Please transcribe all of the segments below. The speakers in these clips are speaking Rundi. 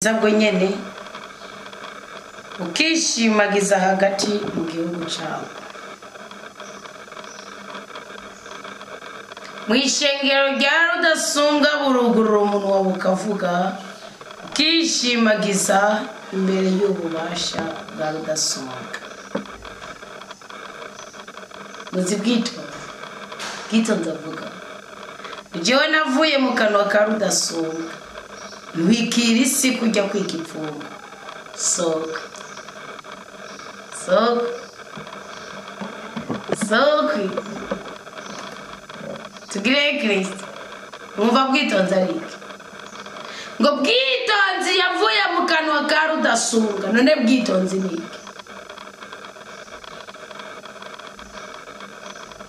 Bwo nyene ukishimagiza hagati mu gihugu cawe. Mw'ishengero rya Rudasumbwa burugurura umunwa bukavuga, ukishimagiza imbere y'ububasha bwa Rudasumbwa. Muzi Bwitonzi? Bwitonzi avuga, jewe navuye mu kanwa ka Rudasumbwa, ntwikira isi kujya kwiga ipfungo. Soka soka soka, tugire Kristo. Mwumva Bwitonzi ari iki? Ngo Bwitonzi yavuye mu kanwa ka Rudasumbwa. None Bwitonzi ni iki?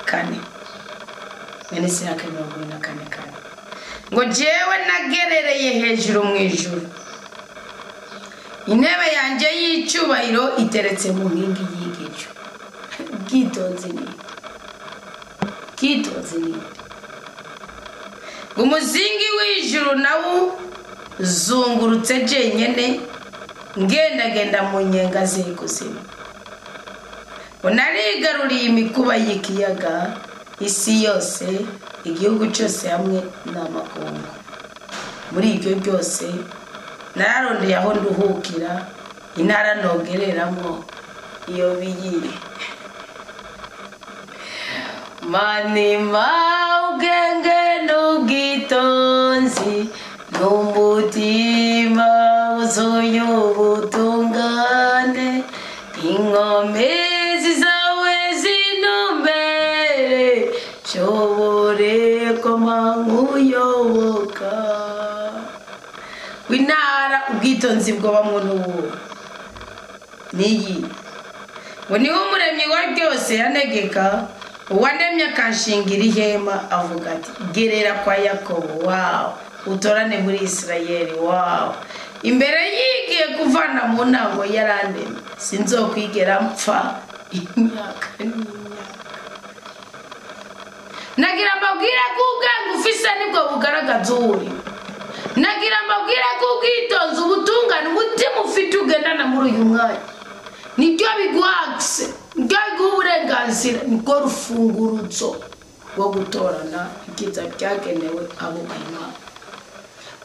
Kane mwene Siraka 44:4 ngo jewe nagerereye hejuru mu ijuru, intebe yanjye y'icyubahiro iteretse mu nkingi y'igicu. Bwitonzi ni iki? Bwitonzi ni iki? Umuzingi w'ijuru nawo zungurutse jenyene, ngendagenda mu nyenga z'ikuzimu. Unarigaruriye imikuba y'ikiyaga, isi yose, igihugu cyose hamwe n'amakungu. Muri ibyo byose nararondeye aho nduhukira, intara nogereramo iyo biyihe. Manima ubwenge n'ubwitonzi, n'umutima wuzuye ubutungane, inkomezi zawe zinumbere, nshobore koma nkuyoboka. W'intara ubwitonzi bwobamwo n'ubu niyi ngo niwe umuremyi wa byose yanegeka, uwandemye akanshingira ihema, avuga ati gerera kwa Yakobo wawe, utorane muri Isirayeli wawe. Imbere yigiye kuvana mu ntango yarandemye, sinzokwigera mpfa imyaka n'imyaka. Nagira mbabwire ko ubwenge ufise nibwo bugaragaza uwo uri. Nagira mbabwire ko ubwitonzi, ubutungane, umutima ufite ugendana muri uyu mwanya nibyo biguha access, nibyo biguha uburenganzira, nibwo rufunguruzo rwo gutorana ibyiza byagenewe abo Imana.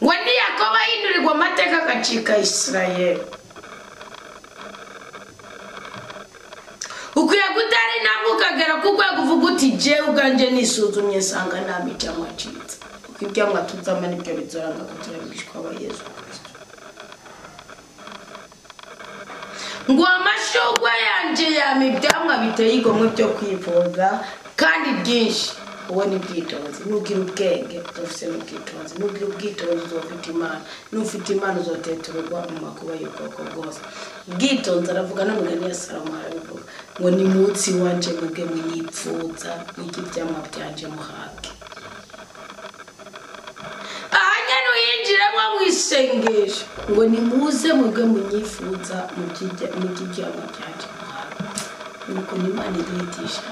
Ngo ni Yakobo ahindurirwa amateka agacika Isirayeli. Ukwiye gutera intambwe ukagera ku rwego uvuga uti jewe ubwanjye nisuzumye nsanga nta mico amacitse. Kuko ibyamwa tuzama nibyo bizoranga ko turabigishwa ba Yesu Kristo. Ngo amashugwe yanje yama ibyamwa biteye igomwe byo kwivuza kandi byinshi. Uwo ni Bwitonzi. Nugira ubwenge uzofise n'ubwitonzi, nugira ubwitonzi uzofite Imana, nufite Imana uzoteturwa mu makuba y'ubwoko bwose. Bwitonzi aravuga n'umugani ya Salomo arabivuga ngo ni munsi wanje mwebwe munyipfuza, mwige ibyamwa byanje muhabwe. Aha nyene uyinjiremwo mw'isengesho ngo nimuze mwebwe munyifuza, mugire ibyamwa byanje muhabwe. Nuko Imana iduhitisha,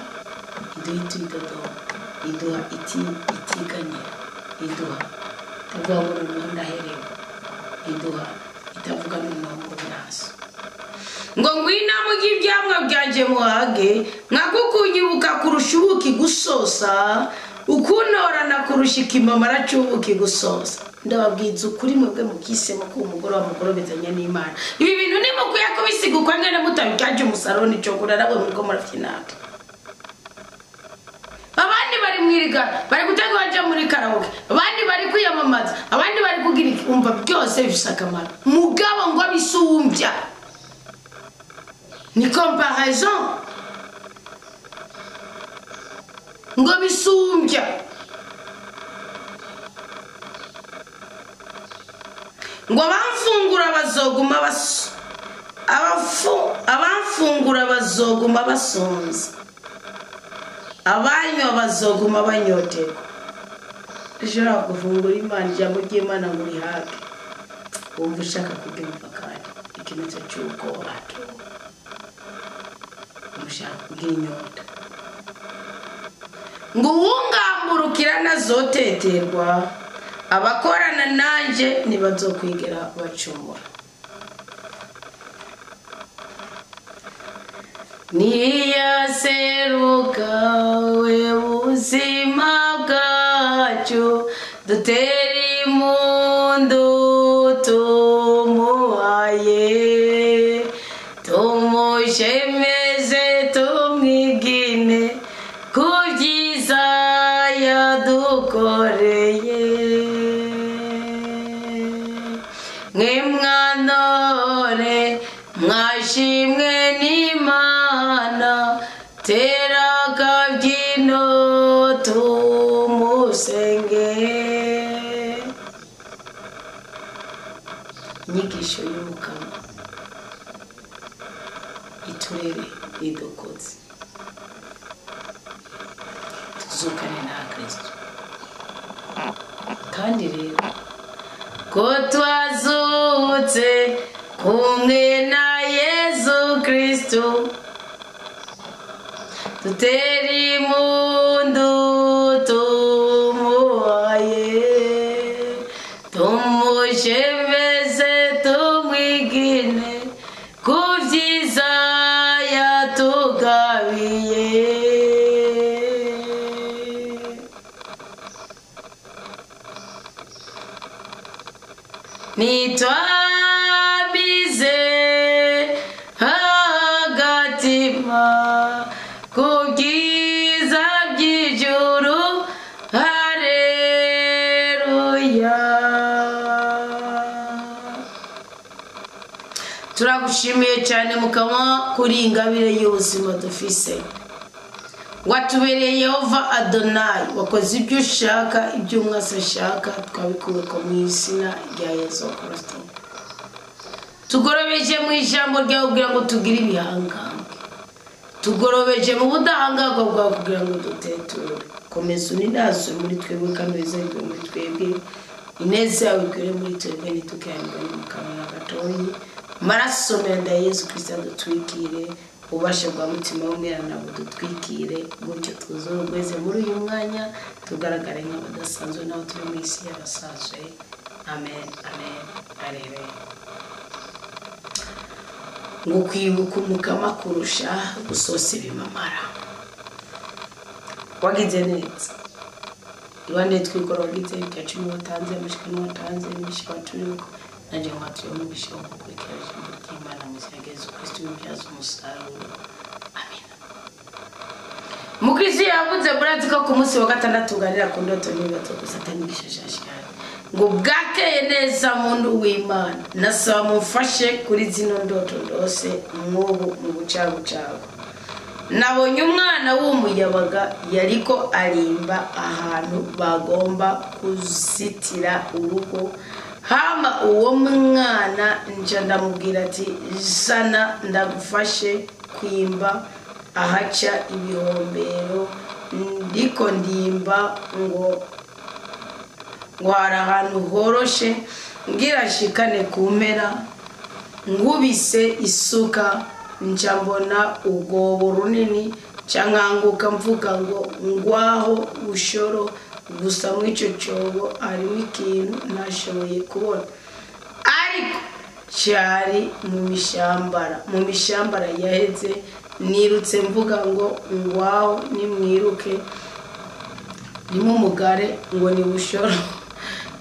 iduhita idodoba, iduha itiganyira, iduha itavuga ngo noneho ndaherewe, iduha itavuga noneho ngo biraza. Ngo ngwino murye ibyamwa byanje muhage, nkakukunyibuka kurusha ubuki gusosa, ukuntorana kurusha ikimamara c'ubuki gusosa. Ndababwiza ukuri mwebwe mukisemo ko umugoroba mugorobezanya n'Imana. Ibi bintu nimukwiye kubisiga uko ngene mutabyaje umusaruro nico kurara muriko murafyinata. Abandi bari mwirigara, bari gutegura baje muri karaoke, abandi bari kwiyamamaza, abandi bari kugira iki, umva byose bifise akamaro. Mugabo ngo bisumbya ni comparaison, ngo bisumbya. Ngo abamfungura bazoguma abamfungura bazoguma basonza, abanywa bazoguma banyoterwa. Ushobora gufungura Imana, ijambo ry'Imana ngo urihage, wumva ushaka kuryumva kandi ikimenyetso cy'uko watowe, ushaka kugira inyota. Ngo uwungamburukira ntazoteterwa, Abakorana nanje ntibazokwigera bacumura. Niyaseruka we buzima bwacu, dutere impundu tumuhaye, tumushemeze tumwigine ku byiza yadukoreye. Mwe mwanore mwashimwe n'Imana, tera akabyino tumusenge. Inyigisho y'Umukama iturere idukoze, tuzukane na Kristo. Kandi rero ko twazutse kumwe na Yesu Kristo, dutere impundu tumuhaye, tumushemeze tumwigine ku byiza yatugabiye. Nitwamize hagatima ku bwiza bw'ijuru, haleluya. Turagushimiye cyane Mukama kuri ingabire y'ubuzima dufise. Watubereye Yehova Adonai, wakoze ibyo ushaka, ibyo umwasi ashaka, twabikuye mu izina rya Yesu Kristo. Tugorobeje mu ijambo ryawe kugira ngo tugire ibihangange, tugorobeje mu budahangarwa bwawe kugira ngo duteture. Komeza uninazwe muri twebwe kandi wizerwe muri twebwe, ineza yawe igwire muri twebwe, ntitukiranirwe n'Umukama na gatoyi. Maraso meza ya Yesu Kristo adutwikire, ububasha bwa mutima w'umwerana budutwikire, gutyo twuzure urweze muri uyu mwanya, tugaragare nk'abadasanzwe n'aho turi mu isi y'abasanzwe. Amen, amen, arewe. Ngo kwibuka Umukama kurusha gusosa ibimamara. Wagize neza iwande twikora, wagize ibya cumi watanze, amashikano watanze, imigisha waturiko, nanjye nkwatuye umugisha wo gukurikira ijambo ry'Imana mu izina rya Yesu Kristo, bibyaza umusaruro. Amina. Mukristo yavuze murazi ko ku munsi wa gatandatu uganira ku ndoto n'ibibazo gusa atanigisha shashikari. Ngo bwakeye neza muntu w'Imana, nasaba mumfashe kuri zino ndoto ndose mw'ubu mu bucagucagu. Nabonye umwana w'umuyabaga yariko arimba ahantu bagomba kuzitira urugo, hama uwo mwana nja ndamubwira ati zana ndagufashe kwimba ahaca ibihombero, ndiko ndimba ngo hari ahantu horoshe, ngira shikane ku mpera, nkubise isuka nca mbona ubwobo runini, nca nkanguka mvuga ngo ngwaho bushoro, gusa mw'ico cobo harimo ikintu ntashoboye kubona, ariko cyari mu mishambara yaheze. Nirutse mvuga ngo ngwaho nimwiruke, nimumugare ngo ni bushoro,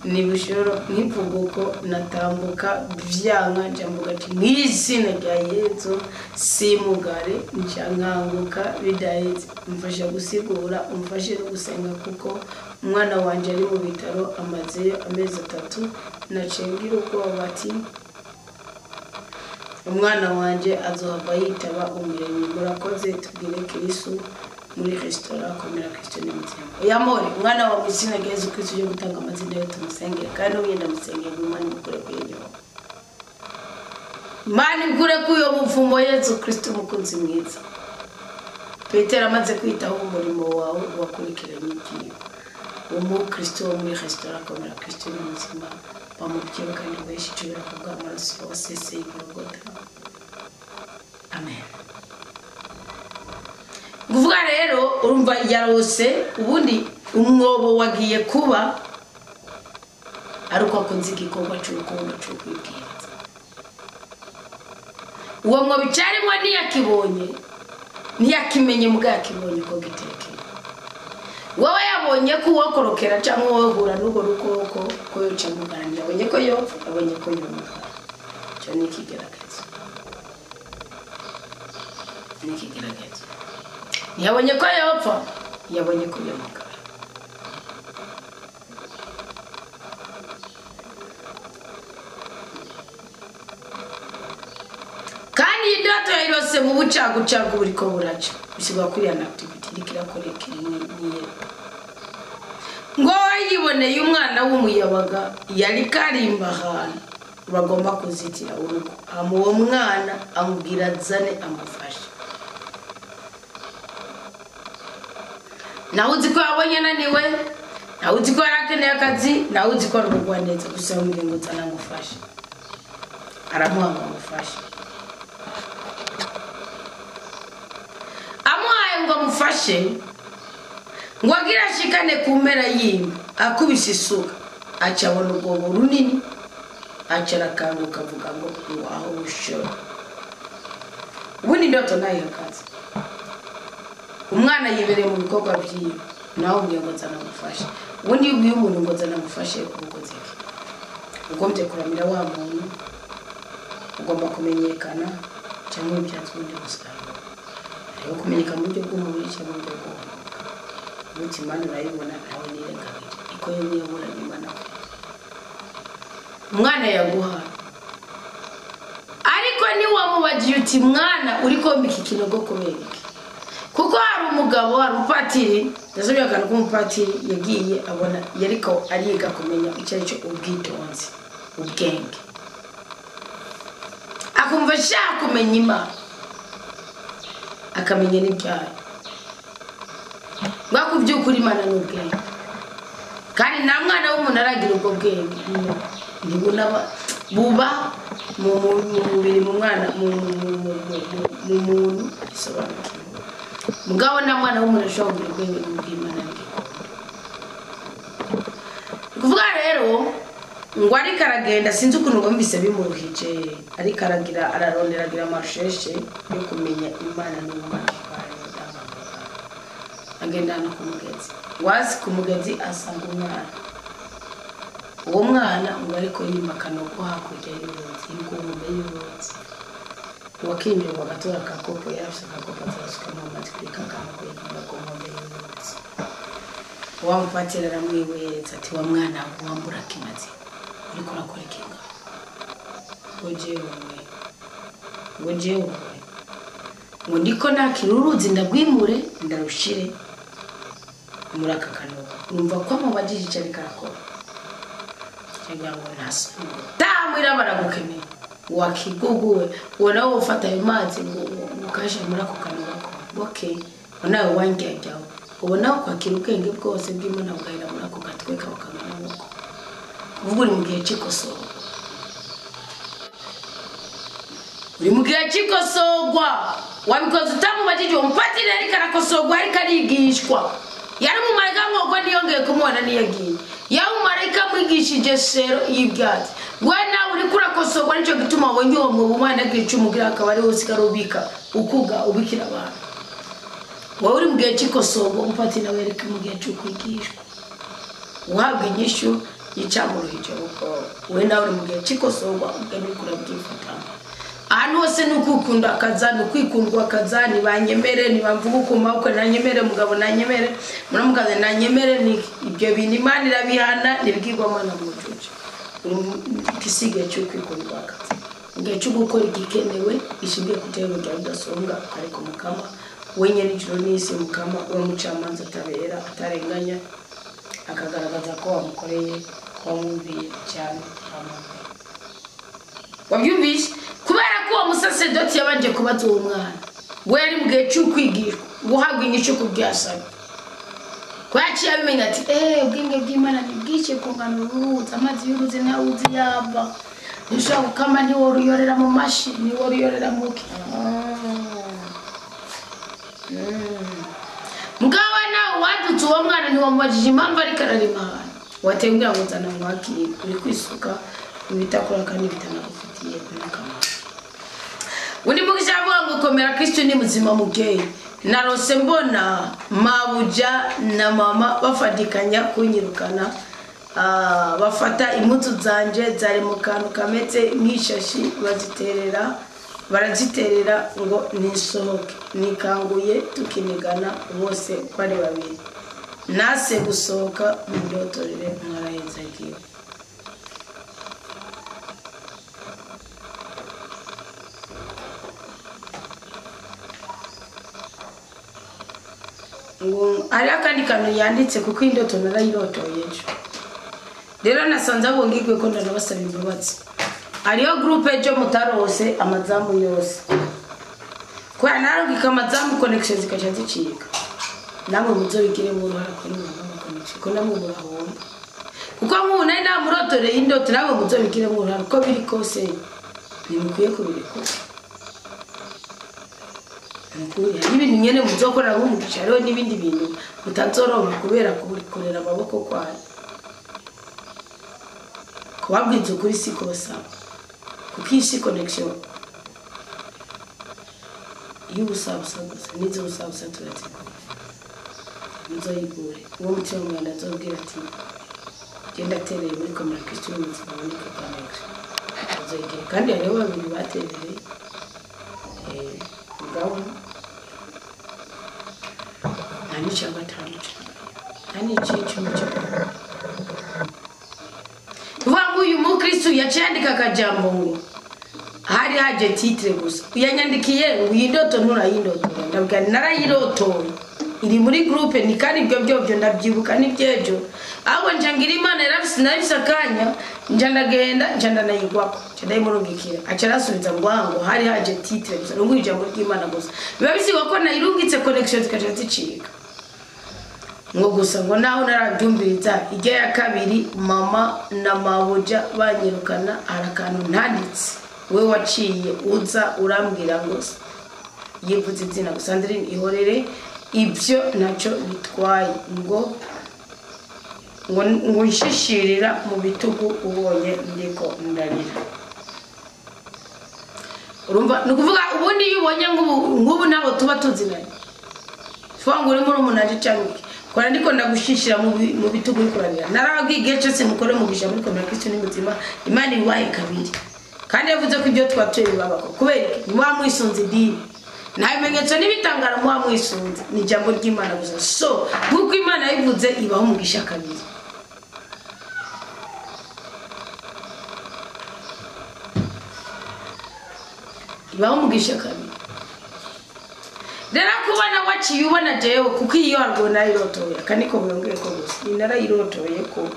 ni bushoro. Nkivuga natambuka vyanka, nca mvuga ati mw'izina rya Yesu simugare, nca nkanguka bidaheze. Umfasha gusigura, umfashe no gusenga kuko umwana wanje ari mu bitaro amazeyo amezi 3. Nacengira ubwoba ati umwana wanje azohava yitaba umuremyi. Murakoze, tubwire Kristo muri resitora, komera Kristo ni muzima. Yamore umwana wa mw'izina rya Yesu Kristo uje gutanga amazina yo tumusengere, kandi ugenda musengere ngo Imana imukure kuri iyo Imana imukure kuri uyo muvumo. Yesu Kristo umukunzi mwiza, Petero amaze kwitaho umurimo wawe wakurikiranye ibyiwe. Umukristo wo muri resitora, komera Kristo ni muzima, bamubyibuka kandi benshi icubira kubw'amaraso waseseye i Golgotha. Amen. Kuvuga rero urumva yarose ubundi umwobo wagiye kuba Ariko akoze igikorwa cy'urukundo cyo kwibwiriza. Uwo mwobo icarimwo ntiyakibonye, ntiyakimenye mbwa yakibonye uko gitekeye. Wowe yabonye ko uwokorokera cyangwa uwohura n'urwo rukoko ko yoca mugara, yabonye ko yopfa, yabonye ko yomugara. Icyo ni ikigaragazo. Ni ikigaragazo. Ntiyabonye ko yopfa, yabonye ko yomugara. Kandi indoto yayirose mu bucagucagu buriko buraca. Bisigwa kuri ya activity iriko irakoreka niye. Ngo yiboneye umwana w'umuyabaga yari karimba ahantu bagomba kuzitira urugo. Hama uwo mwana amubwira azane amufashe. Nawe uzi ko yabonye ananiwe, nawe uzi ko yarakeneye akazi, nawe uzi ko ari umugwaneza, gusa yamubwiye ngo nzana ngufashe. Aramuha ngo amufashe. Amuhaye ngo amufashe, ngo agire ashikane ku mpera y'imva, akubise isuka, aca abona urwobo runini, aca arakanguka avuga ngo aho bushora. Ubundi indoto nayo irakaze. Umwana yibereye mu bikorwa vyiwe, nawe ubwiye ngo nzana ngufashe. Ubundi iyo ubwiye umuntu ngo nzana ngufashe, uba ukoze iki? Ugombye kuramira wa muntu, ugomba kumenyekana cyangwa ibyatswe ubundi musaruro. Hariho kumenyekana mu buryo bw'umubiri cyangwa mu buryo bw'umwuka. Ubuti Imana urayibona nawe nirengagije. Iko yo niyo buranye Imana kwe. Umwana yaguha. Ariko niwamubagiye uti mwana uriko mbika ikinogo kubera iki? Kuko hari umugabo, hari umupatiri, ndasubira akantu k'umupatiri yagiye abona yariko ariga kumenya icyo ari cyo ubwitonzi, ubwenge. Akumva ashaka kumenya Imana, akamenya n'ibyayo. Ngo kubyukuri Imana ni ubwenge. Kandi nta mwana w'umuntu aragira ubwo bwenge. Ntibunaba buba mu mubiri mu mwana mu muntu bisobanukiwe. Mugabo nta mwana w'umuntu ashobora kugira ubwenge bw'Imana n'igikunda. Kuvuga rero ngo ariko aragenda, sinzi ukuntu ngo mbise bimuruhije, ariko aragira ararondera agira amasheshe yo kumenya Imana n'ubumana bwayo. Agenda no ku mugezi, wazi ku mugezi asanga umwana. Uwo mwana ngo ariko yimba akanogo hakurya y'uruzi, y'inkombe y'uruzi. Wakinjira agatora akakopo, yari afise akakopo azasukamo amazi kuri ka kanogo yimba ku nkombe y'uruzi. Wa mupatiri aramwihereza ati wa mwana wambura kimazi, uriko urakora iki ngaho? Ngo jewe, ngo jewe, ngo ndiko nakira uruzi ndagwimure ndarushire muri aka kanogo. Numva ko amubajije icyo ariko arakora. Cyangwa ngo ntasubire. Tamwira baragukeneye. Wakiguguwe, uwo nawe ufata ayo mazi ngo ukayashyira muri ako kanogo ko. Okay, nawe wanjyajyaho. Ubu nawe kwakira ubwenge bwose bw'Imana bugahera muri ako gatwe kawe kangana nk'uko. Uvuga uri mu gihe cy'ikosorwa. Uri mu gihe cy'ikosorwa. Wabikoze utamubajije, uwo mupatiri ariko arakosorwa, ariko arigishwa. Yari umumarayika nk'uko niyongeye kumubona niyagiye. Yari umumarayika amwigishije sero y'ibyatsi. We nawe uriko urakosorwa, nicyo gituma wabonye uwo mwobo umwana agira icyo umubwira akaba ariwe usigara ubika, ukuga, ubikira abantu. Wowe uri mu gihe cy'ikosorwa, umupatiri nawe yari mu gihe cyo kwigishwa. Uhabwa inyishu y'icamuruhije kuko we nawe uri mu gihe cy'ikosorwa, ubwo uriko urabyifatamo. Ahantu hose ni ukwikunda akaza, ni ukwikundwa akaza, ntibanyemere, ntibamvuge uko maboko, nanyemere, mugabo nanyemere, muramukazi nanyemere, ni ibyo bintu Imana irabihana, ntibigirwamana mu bucucu. Uri mu gisigaye cyo kwikundwa akaza. Mu gihe cyo gukora igikenewe, gishingiye ku itegeko rya Rudasumbwa, ariko Mukama, we nyene ijuru n'isi, Mukama, we mucamanza atabera, atarenganya, akagaragaza ko wamukoreye, ko wamwumviye cyane, wamwumviye. Wabyumvise? Kubera ko uwo musaseredoti yabanje kubaza uwo mwana, we yari mu gihe cy'ukwigishwa, guhabwa inyishu ku byo yasabye. Ko yaciye abimenya ati, ubwenge bw'Imana ni bwinshi kungana uruzi, amazi y'uruzi ntawe uzi yava. Ntushobora gukama, ntiworuyorera mu mashi, ntiworuyorera mu ki. Mugabo nawe wadutse uwo mwana ntiwamubajije impamvu ariko ararima ahantu. Watembwira ngo nzana mwakire, uri kwisuka ibitakora kandi bitanagufitiye n'akamaro. Undi mugisha avuga ngo komera Kristo ni muzima mubyeyi. Narose mbona mabuja na mama bafatikanya kunyirukana, bafata impuzu zanje zari mu kantu kameze nk'ishashi baraziterera ngo nisohoke. Nikanguye tukinigana bose uko ari babiri, nase gusohoka mu ndotorere mwarahezagiwe. Ngo ari akandi kantu yanditse kuko indoto narayirotoye ejo. Rero nasanze abo ngigwe ko ndanabasaba imbabazi. Hariho groupe ejo mutarose amazamu yose. Kwa narungika amazamu connection zikaca zicika. Namwe muzobigire mu ruhara ko nimwe connection ko namwe murahomba. Kuko nk'ubu nari namurotoreye indoto, namwe muzobigire mu ruhara ko biri kose ntimukwiye kubirekura. Nukuri hari ibintu nyene muzokorera nk'umugisha, hariho n'ibindi bintu mutazoronka kubera kubikorera amaboko kwayo. Kubabwiza ukuri siko basaba, kuko iyi si connection y'ubusabusa gusa, n'iz'ubusabusa turazikora. Muzoyigure uwo mutima mweranda azobwira ati genda atereye muri komera Kristo n'ubuzima buboneka connection muzoyigire. Kandi hariho babiri baterereye mugabo nta n'icya gatanu nta n'icy'icumi cyo kuvuga ngo uyu mukristo yaciye yandika akajambo ngo hari haje titre gusa, uyanyandikiye ngo iyi ndoto nturayindotora. Ndabwira narayirotoye iri muri groupe ni kandi ibyo byobyo ndabyibuka n'ibyejo. Ahubwo nja ngira Imana yarafise nabise akanya, nja ndagenda nja ndanayigwako nja ndayimurungikira, aca arasubiza ngo ngo hari haje titre gusa, ngo ijambo ry'Imana gusa. Biba bisigwa ko nayirungitse connection zikaca zicika. Ngo gusa ngo naho narabyumviriza ijya ya kabiri mama na mabuja banyirukana, hari akantu ntanditse we waciye uza urambwira ngo yivuze izina gusa Sandrine ihorere ibyo ntacyo bitwaye, ngo ngo nshishirira mu bitugu ubonye ndiko ndarira. Urumva ni ukuvuga ubundi iyo ubonye ngubu nabo tuba tuzinanye, tuvuga ngo uri muri umunani cyangwa iki, kora ndiko ndagushishira mu bitugu uri kurarira. Narababwiye igihe cyose mukore mugisha muri komera Kristo ni muzima, Imana ibahe kabiri. Kandi yavuze ko ibyo twatuye bibabako kubera iki? Muba mwisunze idini, nta bimenyetso n'ibitangaro muba mwisunze, ni ijambo ry'Imana gusa. So nk'uko Imana yabivuze ibaho umugisha kabiri. Ibaho umugisha kabiri. Rero kubona waciye ubona jewe kuko iyo harwo narayirotoye, aka niko biyongeye ko gusa ni narayirotoye ko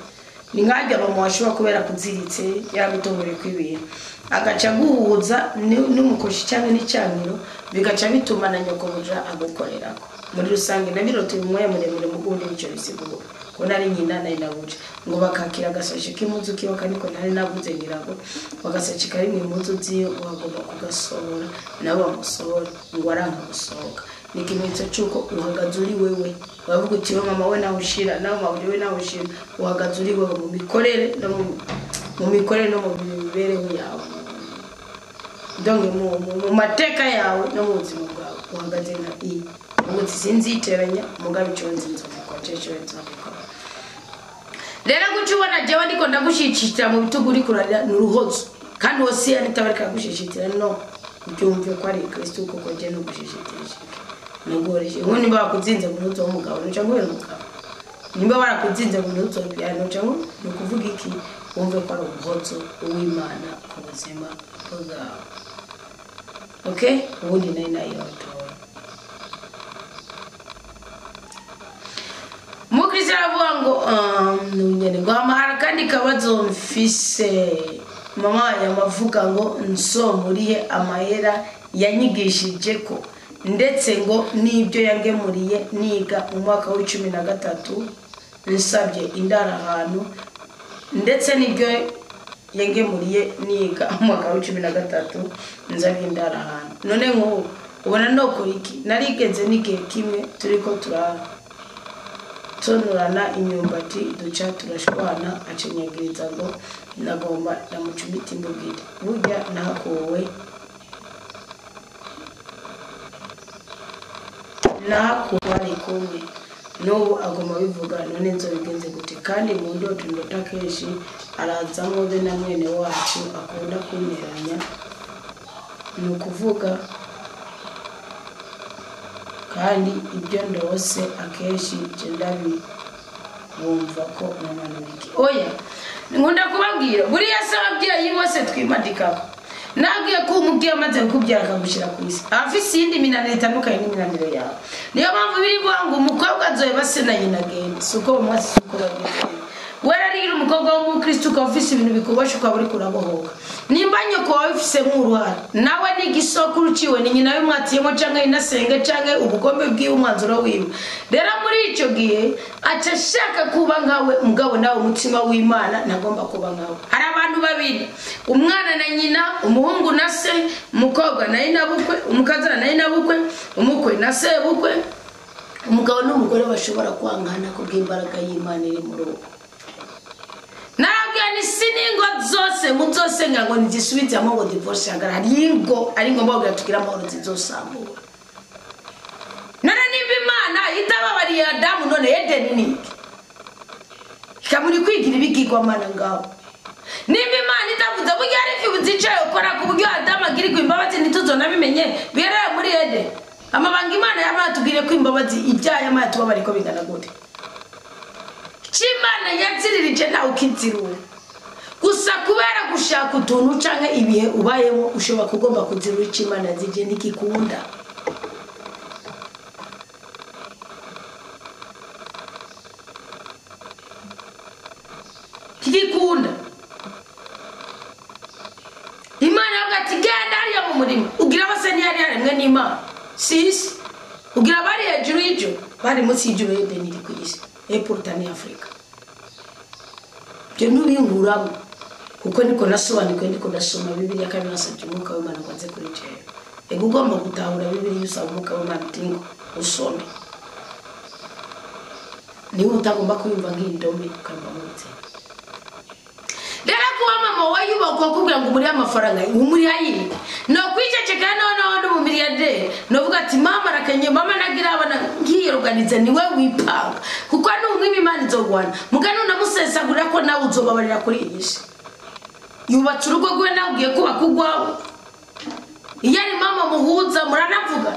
ni nkajya mama washobora kubera kuziritse yaragutomboreye kw'ibintu agaca guhuza n'umukoshi cyangwa n'icyaniro, bigaca bituma na nyokobuja agukorerako. Muri rusange nabirotoye umwanya muremure mu gundi nicyo bisigura ko nari nyina nari nabuja, ngo bakakira agasashi k'impuzu kiwe, kaniko nari nabuze ngirago bagasashi kari mu impuzu ziwe bagomba kugasohora nabo bamusohora ngo aranka gusohoka. Ni ikimenyetso cy'uko uhagaze uri wewe, uravuga uti we mama we nawe ushira, nawe mama we nawe ushira, uhagaze uri wewe mu mikorere no mu mikorere no mu mibereho yawe, donc mu mateka yawe no mu buzima bwawe uhagaze nka i ubu sinziteranya mugabe icyo nzi nzobikora cyo nzobikora. Rero guca ubona jewe ndiko ndagushishikira mu bitugu uri kurarira ni uruhozo, kandi uwo si yanitabarika gushishikira no byumve ko ari Kristo kuko je no gushishikira nugoreje. Ngo nimba bakuzinze mu ntuzo w'umugabo nuca ngo umugabo, nimba barakuzinze mu ntuzo ya nuca ngo ni ukuvuga iki? Wumve ko ari umuhozo w'Imana ku buzima bwawe. Okay, ubundi nari nayirotoye. Mukristo aravuga ngo nyene ngo amahara kandi kabazo mfise mama yamavuga ngo nsomurihe amahera yanyigishije ko ndetse ngo n'ibyo yangemuriye niga mu mwaka wa 13 nsabye indara ahantu, ndetse n'ibyo yangemuriye niga mu mwaka wa 13 nsabye indara ahantu. None nk'ubu ubona nokora iki? Narigeze n'igihe kimwe turiko gutonorana imyumbati duca turashwana acinyagiriza ngo nagomba ndamucumita imbugita burya nahakuwe ari kumwe n'ubu agomba bivuga none nzobigenze gute kandi mu ndoto ndota kenshi arazamwo be na mwene wacu akunda kunteranya ni ukuvuga kandi ibyo ndose akenshi je ndabibumva ko namanurike oya nkunda kubabwira buriya se ababyeyi bose twimadikako nabwiye ko umubyeyi amaze kukubyara akagushyira ku isi afise iyindi minaniro itandukanye n'iminaniro yawe niyo mpamvu biri kuvuga ngo umukobwa azoheba se na nyina agenda si uko bamwasi si uko bagenda werarira umukobwa w'umukristo ukaba ufise ibintu bikubasha ukaba uriko urabohoka nimba nyoko wawe ufisemo uruhara nawe ni igisokuru ciwe ni nyina wimwatiyemo canke inasenge canke ubugombe bwiwe umwanzuro wiwe rero muri ico gihe aca ashaka kuba nkawe mugabo nawe umutima w'Imana ntagomba kuba nkawe hari abantu babiri umwana na nyina umuhungu na se umukobwa na nyinabukwe umukazana na nyinabukwe umukwe na sebukwe umugabo n'umugore bashobora kwankana kubw'imbaraga y'Imana iri mu rugo narabwira ni siningo zose muzosenga ngo nizisubizamo ngo divorce hagara hari ingo ari ngombwa kugira tugire amahoro zizosambura none nimba Imana itababariye Adamu none Edeni ni iki ikamuri kwigira ibigirwamana ngaho nimba Imana itavuze burya hari ifi zicaye ukora ku buryo Adamu agirirwa imbabazi ntituzonabimenye bihereye muri Edeni amabanga Imana yaba yatubwiriye ko imbabazi ibyaha yama yatubabariye ko bingana gute Imana yatsiririje nawe ukizirura gusa kubera gushaka utuntu canke ibihe ubayemo ushobora kugomba kuzirura ico Imana zije ntigikunda ntigikunda Imana yavuga ati genda hariya mu murima ugira bose ntiyari yaremwe n'Imana sisi ugira bari hejuru y'ijuru bari munsi y'ijuru y'Edeni iri ku isi epurta ni Afrika byo nubinkuramo kuko niko nasobanukiwe niko ndasoma Bibiliya kandi nasabye umwuka w'Imana ngo aze kuri jewe ego ugomba gutahura Bibiliya usaba umwuka w'Imana uti ngo usome niba utagomba kuyumva nk'indome ukayumva nk'ubuzima rero kuba mama wayubakwa kubwira ngo umurihe amafaranga umurihe ayindi no kwiceceka noneho n'umumiliyarderi novuga ati mama arakenye mama nagira abana nkiyoruganize niwe wipanga kuko n'umwiba Imana izogwana mugani unamusesagurira ko nawe uzobabarira kuri iyi si yubatse urugo rwe nawe ugiye kubaka urwawe iyo ari mama muhuza muranavuga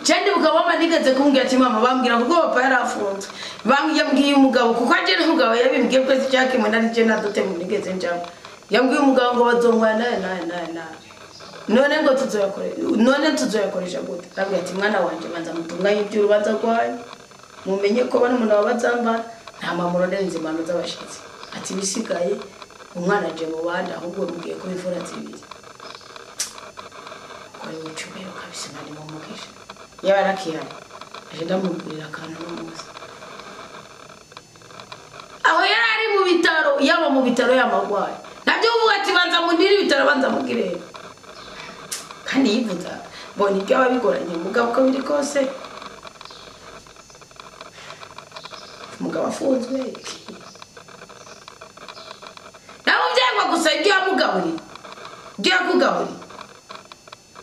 cyane ndibuka mama nigeze kumbwira ati mama bambwira kuko papa yarafunzwe yambwiye umugabo kuko aje n'umugabo yabimbwiye kwezi cyakimwe nari je nadute mu nigeze njamo yambwiye umugabo ngo bazongwa naye naye naye naye none ngo tuzoyakoresha none tuzoyakoresha gute arambwira ati mwana wanje banza mutunganye iby'urubanza rwanyu mumenye ko bano umuntu wabazambara nta mamuro ndenze impano z'abashitsi ati bisigaye umwana aje mu bandi ahubwo mugiye ko imfura zibiri kuri ucubero kabisa nari mu mugisha yaba arakihari aje ndamugurira akantu n'umunsi aho yari ari mu bitaro yaba mu bitaro y'amagwayi nabyo uvuga ati banza mundire ibitaro banza mugire kandi yivuza mbona ibyo aba bigoranye mugabo uko biri kose umugabo afunzwe nawe ubyangwa gusa ibyo yamugaburiye ibyo yakugaburiye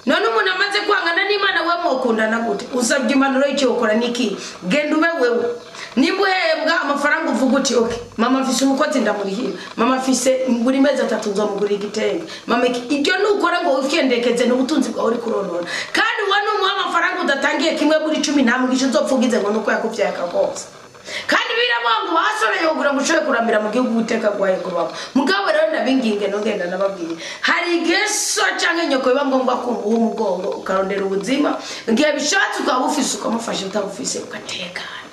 none umuntu amaze kwangana n'Imana we mukundana gute usabye impanuro y'icyo ukora niki genda ube wewe nimba uhembwa amafaranga uvuga uti okay mama mfise umukozi ndamurihira mama mfise buri mezi atatu nzomugurira igitenge mama ibyo nukora ngo wikendekeze n'ubutunzi bwawe uri kuronona kandi uwo numuha amafaranga udatangiye kimwe muri 10 nta mugisha uzopfa ngo nuko yakuvyaye akakoza kandi biravuga ngo basoreye kugira ngo ushobore kurambira mu gihugu Uwiteka aguhaye kubamo mugabo rero ndabinginge nongenda nababwiye hari igihe so canke nyoko biba ngombwa ko umuha umugongo ukarondera ubuzima igihe bishatse ukaba ufise ukamufasha utabufise ugatekana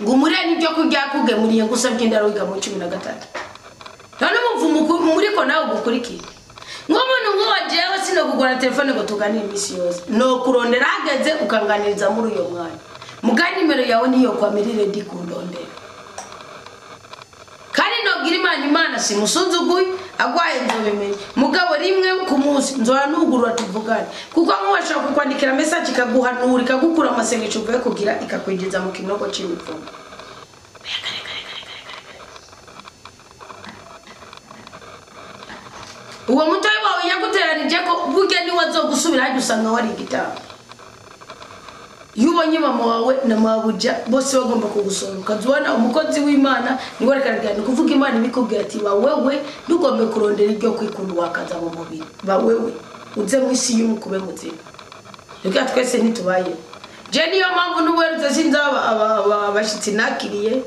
ngo umuriye n'ibyo kurya yakugemuriye ngo usabye indaro wiga mu 13 none umuvumo muriko nawe ugukurikira nk'umuntu nk'uwa jewe sinokugura telefone ngo tuganire iminsi yose no kurondera hageze ukanganiriza muri uyo mwanya muga nimero yawe niyo kwamirire ndi kundondera kandi nobwira Imana Imana Imana simusuzuguye agwaye nzobimenye mugabo rimwe ku munsi nzora nugurura tuvugane kuko nk'uwashaka kukwandikira message ikaguhanura ikagukura amasengesho uvuye kugira ikakwinjiza mu kinogo cy'imivumo. Uwo mutoyi wawe yaguteranije ko burya niwe azogusubira hajya usanga wari igitabo. Iyo ubonye mama wawe na mabuja bose bagomba kugusora ukazubona umukozi w'Imana niwe ariko ni kuvuga Imana ibikubwira ati ba wewe ntugombe kurondera iryo kwikunda wakaza mu mubiri ba wewe uze mu isi y'umukube muzima. Reka twese ntitubaye. Je niyo mpamvu n'uwerutse sinzi abashitsi nakiriye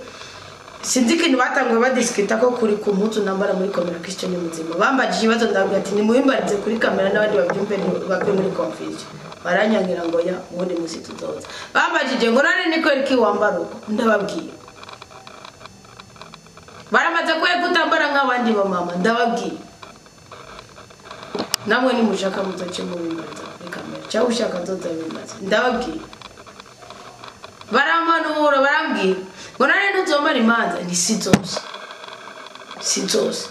sinzi ikintu batanguye badisikita ko kuri ku mpuzu nambara muri kamera Christian muzima bambajije ibibazo ndabwira ati nimuhimbarize kuri kamera n'abandi babyumve bave muri confusion baranyangira ngo ya ubundi musi tuzoza bambajije ngo none ni kweri ki wambara uko ndababwiye baramaze kwe kutambara nk'abandi ba mama ndababwiye namwe ni mushaka muzoce mubimbariza kuri kamera cyangwa ushaka nzoza bimbaza ndababwiye baramanura barambwira ngo none ntuzomara imanza ni si zose si zose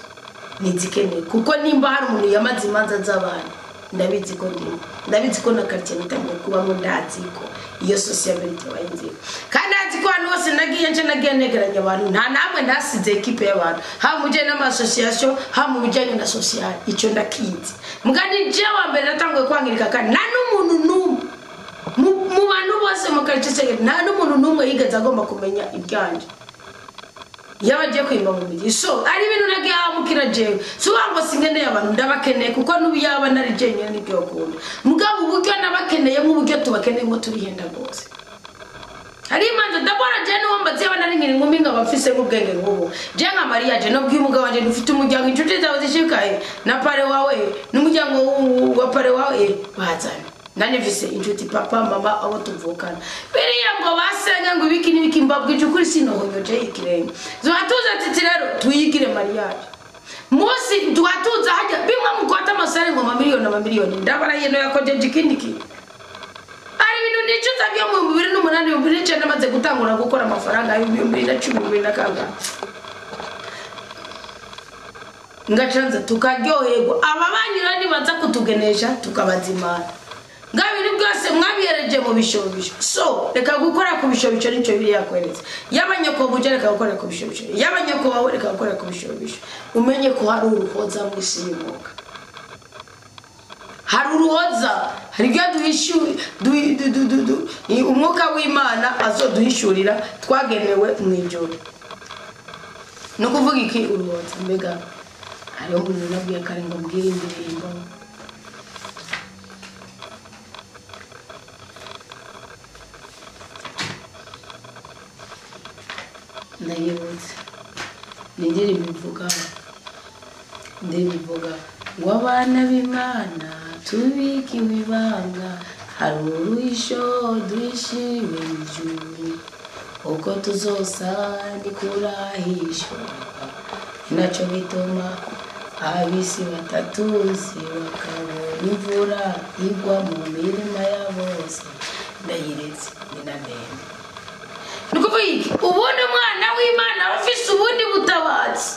ntizikeneye kuko nimba hari umuntu yamaze imanza z'abantu ndabizi ko ndimo ndabizi ko na quartier natangiye kubamo ndazi ko iyo sociability wayenze kandi ndazi ko ahantu hose nagiye nje nagiye negeranya abantu nta namwe ntasize equipe y'abantu haba mu bijyanye n'amasosiyasiyo haba mu bijyanye na social icyo ndakizi mugani je wa mbere natanguye kwangirika kandi nta n'umuntu n'umwe mu bantu bose mu quartier nta n'umuntu n'umwe yigeze agomba kumenya ibyanje yabagiye kwimba mu mujyi so ari ibintu nagiye amukira jewe so ngo singeneye abantu ndabakeneye kuko n'ubiyaba nari jenyine nibyo kunda mugabo uburyo nabakeneye nk'uburyo tubakeneye ngo turihenda rwose. Hari imanza ndabona je n'uwo mbazi yaba nari nkiri inkumi nkaba mfise nk'ubwenge nk'ubu je nka Mariya je no bw'umugabo wanje ufite umuryango inshuti zawe zishikaye na pare wawe n'umuryango wa pare wawe bazana nane mfise inshuti papa mama abo tuvukana biriya ngo basenga ngo ibiki n'ibiki mbabwije ukuri sinohonyoje ikirenge zwatuza ati rero tuyigire mariage munsi twatuza hajya bimwe mukota amasare ngo amamiliyoni amamiliyoni ndabara yeno yakojeje ikindi kintu ari ibintu nicuza byo mu 2008 2009 namaze gutangura gukora amafaranga ya 2010 2000 na kangahe ngacanza tukaryoherwa aba banyura nibaza kutugenesha tukabazimana ngabiri bwose mwabiyereje mu bishobisho so reka gukora ku bishobisho nicyo biri yakweretse yabanyoko buje reka gukora ku bishobisho yabanyoko wawe reka gukora ku bishobisho umenye ko hari uruhoza mu isi y'umwuka hari uruhoza hari ibyo duhishu umwuka w'Imana azoduhishurira twagenewe mu ijuru. No kuvuga iki uruhoza mbega hariho umuntu nabwiye kare ngo mbwire indirimbo ndayibutse ni indirimbo ivuga ngo abana b'Imana tubikiwe ibanga hari uruhisho duhishiwe ijuru uko tuzosa ntikurahishurwa nacyo bituma abisi batatuzi bakabona imvura igwa mu mirima ya bose. Ndayiretse ni na ndende. Nukuvuga iki ubundi umwana w'Imana afise ubundi butabazi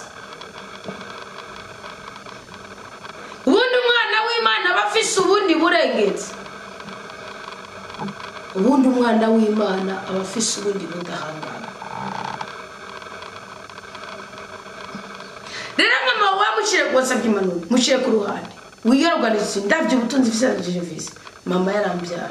ubundi umwana w'Imana afise ubundi burengezi ubundi umwana w'Imana abafise ubundi budahangarwa. Rero mama wawe mushire wasabye impanuro mushire ku ruhande wiyorganize ndavye ubutunzi mfise vise mama yarambyara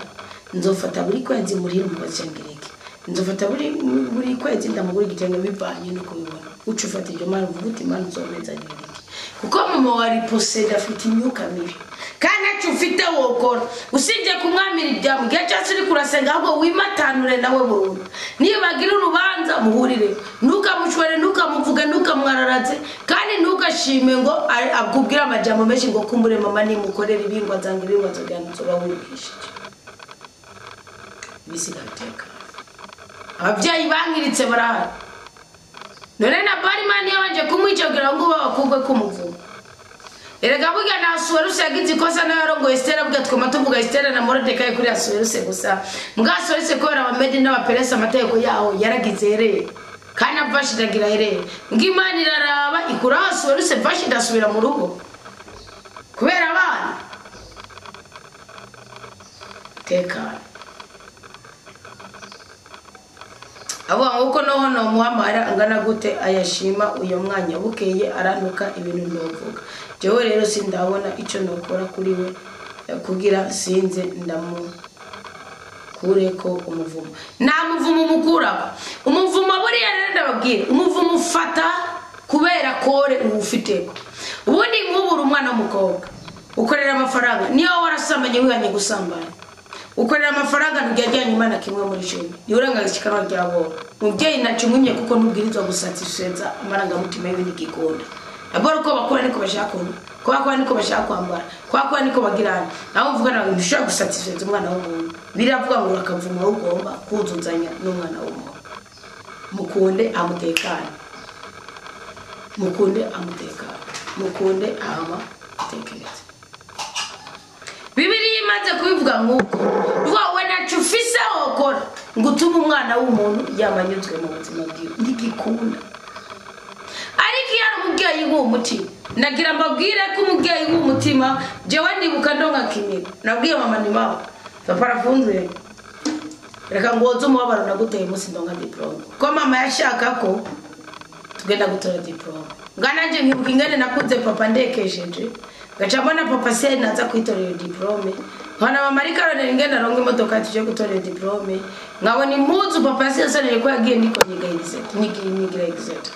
nzofata buri kwezi muri umukozi cyangireke nzofata buri kwezi ndamugura igitenge bivanye no kubibona uca ufata ibyo mara uvuga uti Imana uzomeza niriki kuko mama wari posede afite imyuka mibi kandi ntacyo ufite wokora usibye kumwamira ibyamu igihe cyose uri kurasenga ahubwo wimatanure nawe burundu nibagira urubanza muhurire ntukamushwere ntukamuvuge ntukamwararaze kandi ntugashime ngo akubwire amajambo menshi ngo kumbure mama nimukorere ibingwa nzanga ibingwa nzogana nzoba wibwishije bisiga biteka. Ababyeyi bangiritse barahari none na barimani yabanje kumwica kugira ngo babakugwe kumuvuga. Erega burya na Asuwerusi yagize ikosa nawe yarongoye Esitera burya twema tuvuga Esitera na Moridekayi kuri Asuwerusi gusa mbwa Asuwerusi kubera Abamedi n'Abaperesi amategeko yaho yaragize here Kandi Vashiti agira herere ngo Imana iraraba ikura Ahasuwerusi, Vashiti asubira mu rugo kubera abana. Tekana avuga ngo uko noho nomuhamara angana gute ayashima uyo mwanya, bukeye arantuka ibintu ntovuga. Jewe rero sindabona ico nokora kuri we kugira sinze ndamukureko umuvumo. Nta muvumo umukurako. Umuvumo buriya rero ndababwira, umuvumo ufata kubera kore uwufiteko. Ubundi nk'ubu uri umwana w'umukobwa ukorera amafaranga, niyo warasambanye wihanye gusambana, ukorera amafaranga ntujyajyanye Imana kimwe muri cumi, niwe urangaza rya boro. Mubyeyi naco umwimye kuko ntubwirizwa gusatisfeza amarangamutima y'ibindi gikunda. Aboro uko bakora niko bashaka kunywa, ko bakora niko bashaka kwambara, ko bakora niko bagirana. Naho mvuga nawe ntushobora gusatisfeza umwana w'umuntu. Biravuga ngo urakavuma ugomba kuzuzanya n'umwana w'umuntu. Mukunde amutekane, mukunde amutekane, mukunde ama tekereze. Bibiliya imaze kubivuga nk'uko wowe naco ufise wokora ngo utume umwana w'umuntu yamanyuzwe mu buzima bwiwe, ntigikunda. Ariko iyo ari umubyeyi w'umutima, nagira mbabwire ko umubyeyi w'umutima, jewe ndibuka ndonka kimira, nabwiye mama ni mama, papa arafunzwe, reka ngoze umubabaro naguteye umunsi ndonka diplome. Ko mama yashaka ko tugenda gutora diplome. Ngana nje nkibuka ingene nakunze papa ndekesheje, gaca mbona papa se naza kwitorera iyo diplome, nkabona mama ariko arondera ingene aronka imodoka tuje gutora iyo diplome, nkabona impuzu papa se yasoneye ko yagiye ndiko nyiga exet, nyigira exet.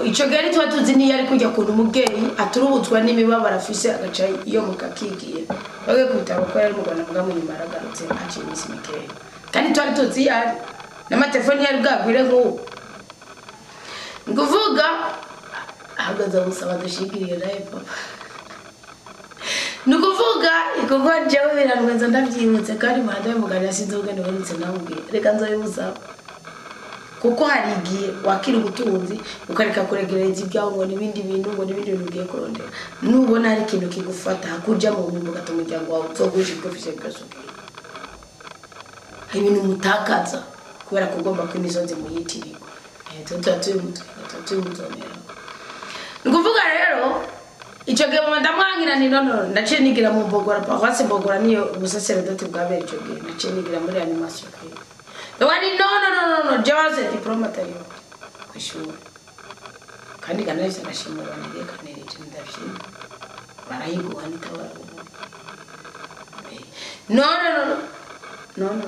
Ico gihe tuba tuzi niyo ari kujya kuntu umubyeyi aturubutswa n'imibabaro afise agaca iyo mukakigiye. Bagiye ku bitaro ko yari mu Rwanda mbwa munyuma yaragarutse haciye iminsi mikeya. Kandi twari tuzi iyo ari n'amatelefoni yari bwagwire nk'ubu. Nguvuga ahagaze amusaba dushigiriye nawe papa. Nukuvuga ikorwa jewe birantwenza ndavyibutse kandi muhanda w'umuganira sinzi ubwene buherutse namubwiye, reka nzobimusaba. Kuko hari igihe wakira ubutunzi ukareka kuregereza ibyawe ngo n'ibindi bintu, ngo n'ibindi bintu ugiye kurondera. Nubona hari ikintu kigufata hakuja mu nyumba ugata umuryango wawe uzogurisha ibyo ufise byose ugiye. Hari ibintu mutakaza kubera ko ugomba ko imisozi muyitirirwa. Tuba turi mu tuba turi mu zomera. Ni ukuvuga rero ico gihe mama ndamwangira ni no naciye nigira mu Mbogora, paroisse Mbogora niyo ubusaseredoti bwabera ico gihe, naciye nigira muri animation kwiga. Wani no no no no no jewe diploma atari yo kwishuri. Kandi kanahise agashimira banegeye kanereje ndashima. Barayiguha nitabara ubu. No no no no no.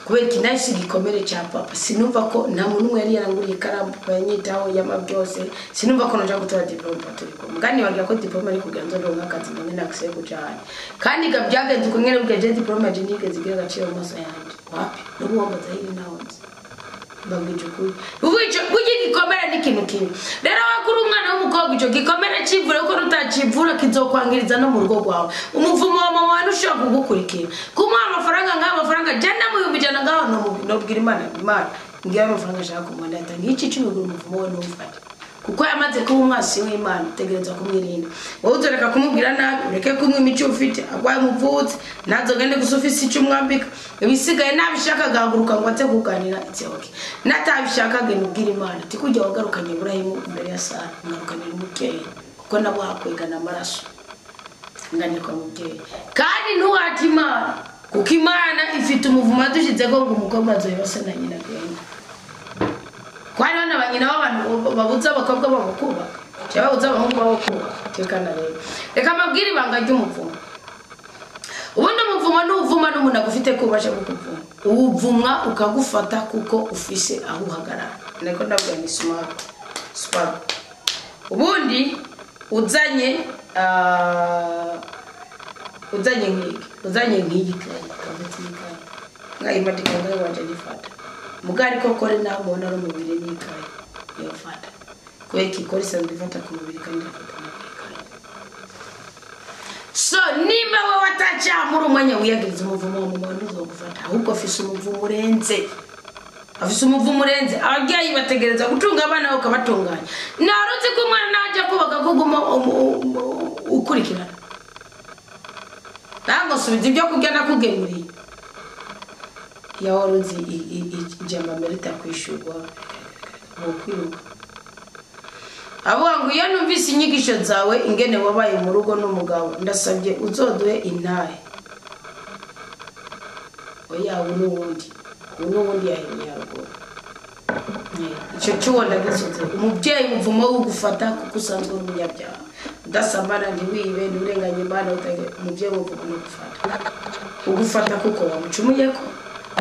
Kubera iki nahise igikomere cya papa, sinumva ko nta muntu umwe yari yaranguriye ikaramu papa yanyitaho yama byose, sinumva ko noja gutora diplome papa turiko. Mugani wagira ko diplome ari kugira ngo ndonke akazi ndonke n'accès kuja ahandi. Kandi ga byagenze uko nyene bwije diplome yaje ntigeze igira agaciro mu maso yanje. Wapi? N'ubu wambaza hiri naho nzi. Mbabwije ukuri. Ubu ico burya igikomere ni ikintu kimwe. Rero wakuri umwana w'umukobwa ico gikomere civure kuko rutacivura kizokwangiriza no mu rugo rwawe. Umuvumo wa mama wawe ntushobora kugukurikira. Kumuha amafaranga ngaho amafaranga jana mu 100,000 ngaho no nobwira Imana, Imana ngiye amafaranga ashaka kumuha ndatanga iki 10 gura umuvumo we numfate. Kuko yamaze kuba umwasi w'Imana utegerezwa kumwirinda. Wowe uzoreka kumubwira nabi, ureke kumwe imico ufite, agwaye umuvutsi, ntazogende gusa ufise ico umwambika. Ibisigaye nabishaka agahaguruka ngo aze kuganira, it's okay. Natabishaka agenda ubwira Imana ati kujya wagarukanye Iburahimu imbere ya Sara, ngarukanira umubyeyi, kuko nabo hakwigana amaraso. Nganirwa umubyeyi. Kandi ntuhate Imana, kuko Imana ifite umuvumo yadushizeko ngo umukobwa azoba se na nyina agenda. Kwani wana banyina b'abantu babuza abakobwa babo kubaka, cyangwa babuza abahungu babo kubaka. Tekana rero. Reka mbabwire ibanga ry'umuvumo. Ubundi umuvumo n'uvuma n'umuntu agufite kubasha kukuvuma. Uwuvumwa ukagufata kuko ufise aho uhagarara. Niko ndavuga ni smart. Smart. Ubundi uzanye uzanye nk'iki, uzanye nk'iki kavutika. Ngayimatika ngayo wanje nifata. Mugari koko re naho mubona ari umubiri n'ikaye yofata. Kubera iki ikora isanzwe ifata ku mubiri kandi irafata no ku ikaye. So nimba wowe atacamura umwanya wiyagiriza umuvumo wa mama ntuzogufata, ahubwo afise umuvumo urenze. Afise umuvumo urenze. Ababyeyi bategereza gutunga abana babo ukabatunganya. Narutse ko umwana najya kubaka ko uguma ukurikirana. Ntabwo subiza ibyo kurya nakugemuriye. Ya wari uzi ijambo amerita kwishurwa mu kwiruka. Avuga ngo iyo numvise inyigisho zawe ingene wabaye mu rugo n'umugabo, ndasabye uzoduhe intahe. Oya, ubu n'ubundi yahereye haruguru. Icyo cyuwo ndagisoze. Umubyeyi, umuvumo wo gufata kuko usanzwe uri umunyabyaha, udasamara, ntiwibe, nturenganye Imana, umubyeyi, umuvumo no gufata ugufata kuko wamucumuyeko,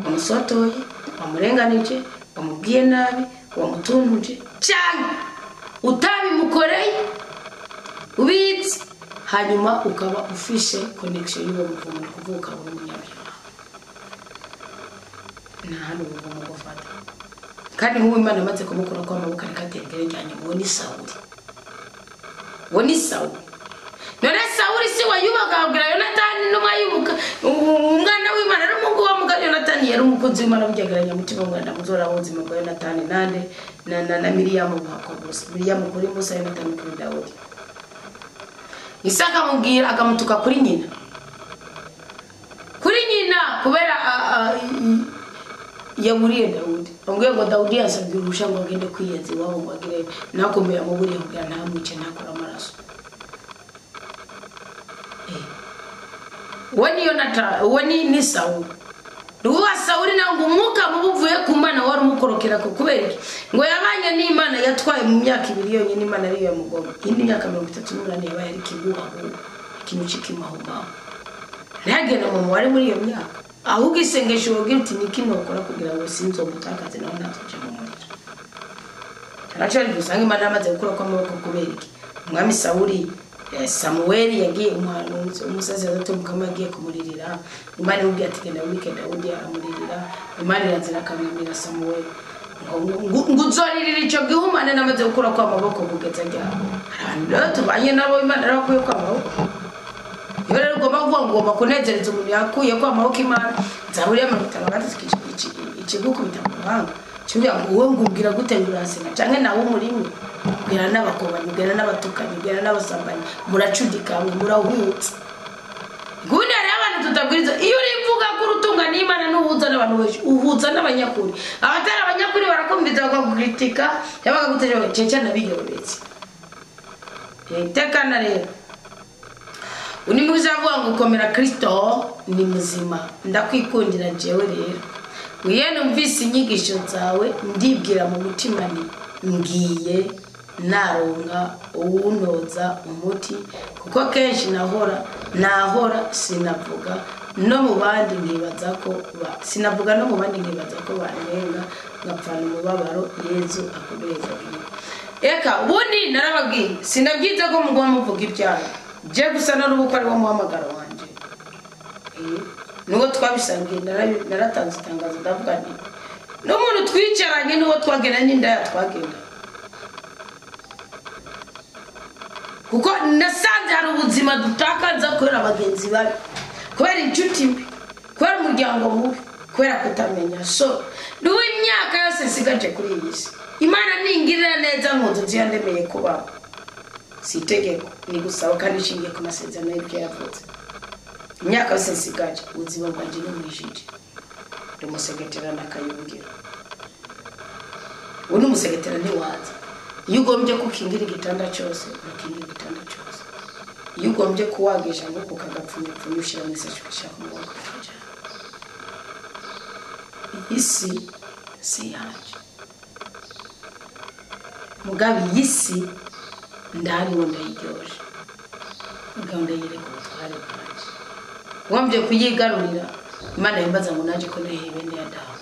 wamusotoye, wamurenganije, wamubwiye nabi, wamutuntuje cyane utabimukoreye ubitse, hanyuma ukaba ufishe connection y'uwo muvumo, ni ukuvuga ukaba uri umunyabyaha. Nta handi umuvumo gufata. Kandi nk'ubu Imana amaze kumukura ko amaboko, ariko atera igere rya nyuma. Uwo ni Sawuli, uwo ni Sawuli. None Sawuli si wayubaka abwira Yonatani n'umwayubuka umwana w'Imana, ari umuhungu wa mugabo. Yonatani yari umukunzi w'Imana, bugereranya mutima mwana muzora ubuzima bwa Yonatani nande na Miriyamu buhakwa gusa. Miriyamu kuri Musa, Yonatani kuri Dawudi. Isaka amubwira, akamutuka kuri nyina, kuri nyina, kubera yaburiye Dawudi. Amubwiye ngo Dawudi yasabye uruhushya ngo agende kwiyenza iwabo, ngo agire nakomeye, amuburiye kugira ntamwice, ntakore amaraso. Uwo ni Yonatani, uwo ni Sawuli. Ni ukuvuga Sawuli nawe ngo umwuka mubi uvuye ku Mana wari umukorokera ko kubera iki? Ngo yabanye n'Imana yatwaye mu myaka 2 yonyine, Imana ariyo yamugoma. Indi myaka 38 yabaye ari kiguhaguha, ikintu c'ikimahumahu, ntihagende mu mubare muri iyo myaka. Ahubwo isengesho wabwira uti: "Niki nokora kugira ngo sinzomutakaze, nawe ntazoje mu muriro?" Aracari usanga Imana yamaze gukura kw'amaboko. Kubera iki? Umwami Sawuli, Samuweli yagiye, umuhanuzi, umusazi mukama, yagiye kumuririra. Imana imubwiye ati: "Genda wike Dawudi." Aramuririra, Imana irazira akamwamira Samuweli ngo uzoririra ico gihumane namaze gukura kw'amaboko kugeza ryari? Hari abantu rero tubanye nabo Imana yarabakuye kw'amaboko. Iyo rero ugomba kuvuga ngo ugomba kunezereza umuntu yakuye ko amaboko Imana, Zaburi ya 53 ikigukubita mu ruhanga, kivuga ngo wowe ngo umbwira gute ngo urasenga, canke nawe umurimwe ubwira n'abakobanyi, ubwira n'abatukanyi, ubwira n'abasambanyi, muracudika, murahutse. Ubundi hariho abantu tutabwiriza. Iyo urivuga ko urutunga n'Imana, n'uhuza n'abantu benshi, uhuza n'abanyakuri. Abatari abanyakuri barakumviza, bakagukritika cyangwa bakaguteje cece nabiyorobetse. Tekana rero. Undi muzi avuga ngo komera, Kristo ni muzima, ndakwikundira jewe. Rero iyo numvise inyigisho zawe, ndibwira mu mutima ni ngiye naronka uwunoza umuti, kuko kenshi nahora sinavuga no mu bandi, nkibaza ko sinavuga no mu bandi, nkibaza ko banenga, ngapfana umubabaro. Yezu akuduhezagire. Eka ubundi narababwiye, sinabyize ko mugomba muvuga ibyaha je gusa, n'ubu ko ari wo muhamagaro wanje. Nuwo twabisangiye, naratanze itangazo, ndavuga nti n'umuntu twicaranye, n'uwo twagenda, n'indaya twagenda, kuko nasanze hari ubuzima dutakaza kubera abagenzi babi, kubera inshuti mbi, kubera umuryango mubi, kubera kutamenya. So n'ubu imyaka yose nsigaje kuri iyi si, Imana ningirira neza nkuzu yandemeye kubaho, si itegeko, ni gusaba kandi ishingiye ku masezerano y'ibyo yavutse. Imyaka yose nsigaje, ubuzima bwanjye ni bwijije, ndi umusegetera n'akayungiro. Ubu ni umusegetera, ntiwaza. Iyo ugombye kukingira igitanda cyose, urakingira igitanda cyose. Iyo ugombye kuwagisha ngo kukagapfunyapfunya, ushyira mu isashi, ugashyira ku mugongo, ukajyana. Iyi si si yanjye, mugabo iyi si ndahariwe, ndayiryoje, mugabo ndayereka ubutware bwanjye. Ngombye kuyigarurira, Imana yimbaza ngo naje ko nahiye bene Adamu,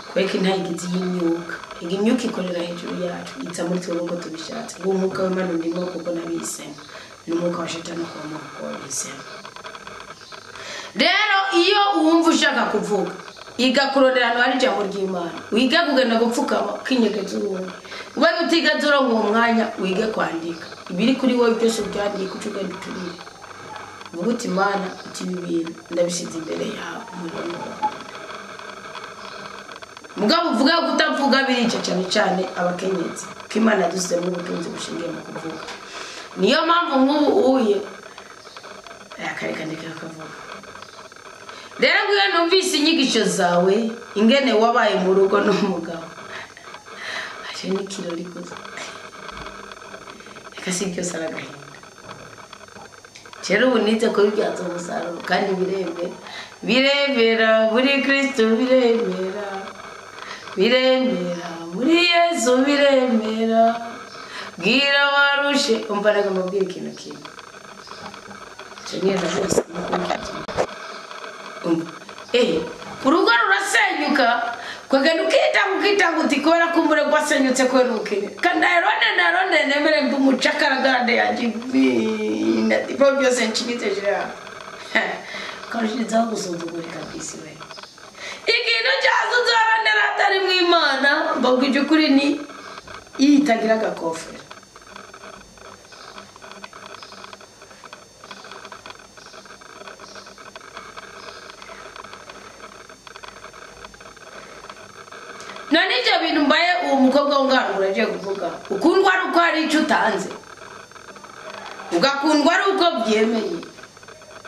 kubera ko intayigizi y'imyuka, iyi myuka ikorera hejuru yacu, iza muri twebwe uko tubishatse. Ngo umwuka w'Imana ndimo kuko nabihisemo, n'umwuka wa Shetani ukubamo kuko wabihisemo. Rero iyo wumva ushaka kuvuga, iga kurondera ahantu hari ijambo ry'Imana, wige kugenda gupfukama ukinyegeza urundi. Ubaye utigaze uronka uwo mwanya, wige kwandika ibiri kuri wowe byose, ubyandike, uce ugenda uturire, uvuge uti: "Imana," uti: "ibi bintu ndabishyize imbere yawe, umuriro ni uwawe." Mugabo uvuga kutavuga birica, cyane cyane abakenyezi, ko Imana yadusizemo ubutunzi bushingiye mu kuvuga. Niyo mpamvu nk'ubu uye akareka ndeka akavuga. Rero ngwiyo numvise inyigisho zawe ingene wabaye mu rugo n'umugabo. Aje n'ikirori gusa. Reka si byose aragahinda. Rero ubu nize kubibyaza umusaruro kandi biremera. Biremera muri Kristo biremera. Biremera muri Yesu biremera. Bwira warushe umva nagamubwira ikintu kimwe. Cengera bose urugo rurasenyuka kwagenda ukitanga uti kubera ko umure gwasenyutse kubera ubukene kandi narone nemere mbe umucakaragarande yanjye ibyo byose nshinyitse jira karushizaho gusuzugurika kw'isi we. Ikintu cyose uzaronera atari mu Imana mbabwije ukuri ni itagira agakofero. None ibyo bintu mbaye uwo mukobwa w'umwana agiye kuvuga ukundwa ari uko hari icyo utanze, ugakundwa ari uko byemeye,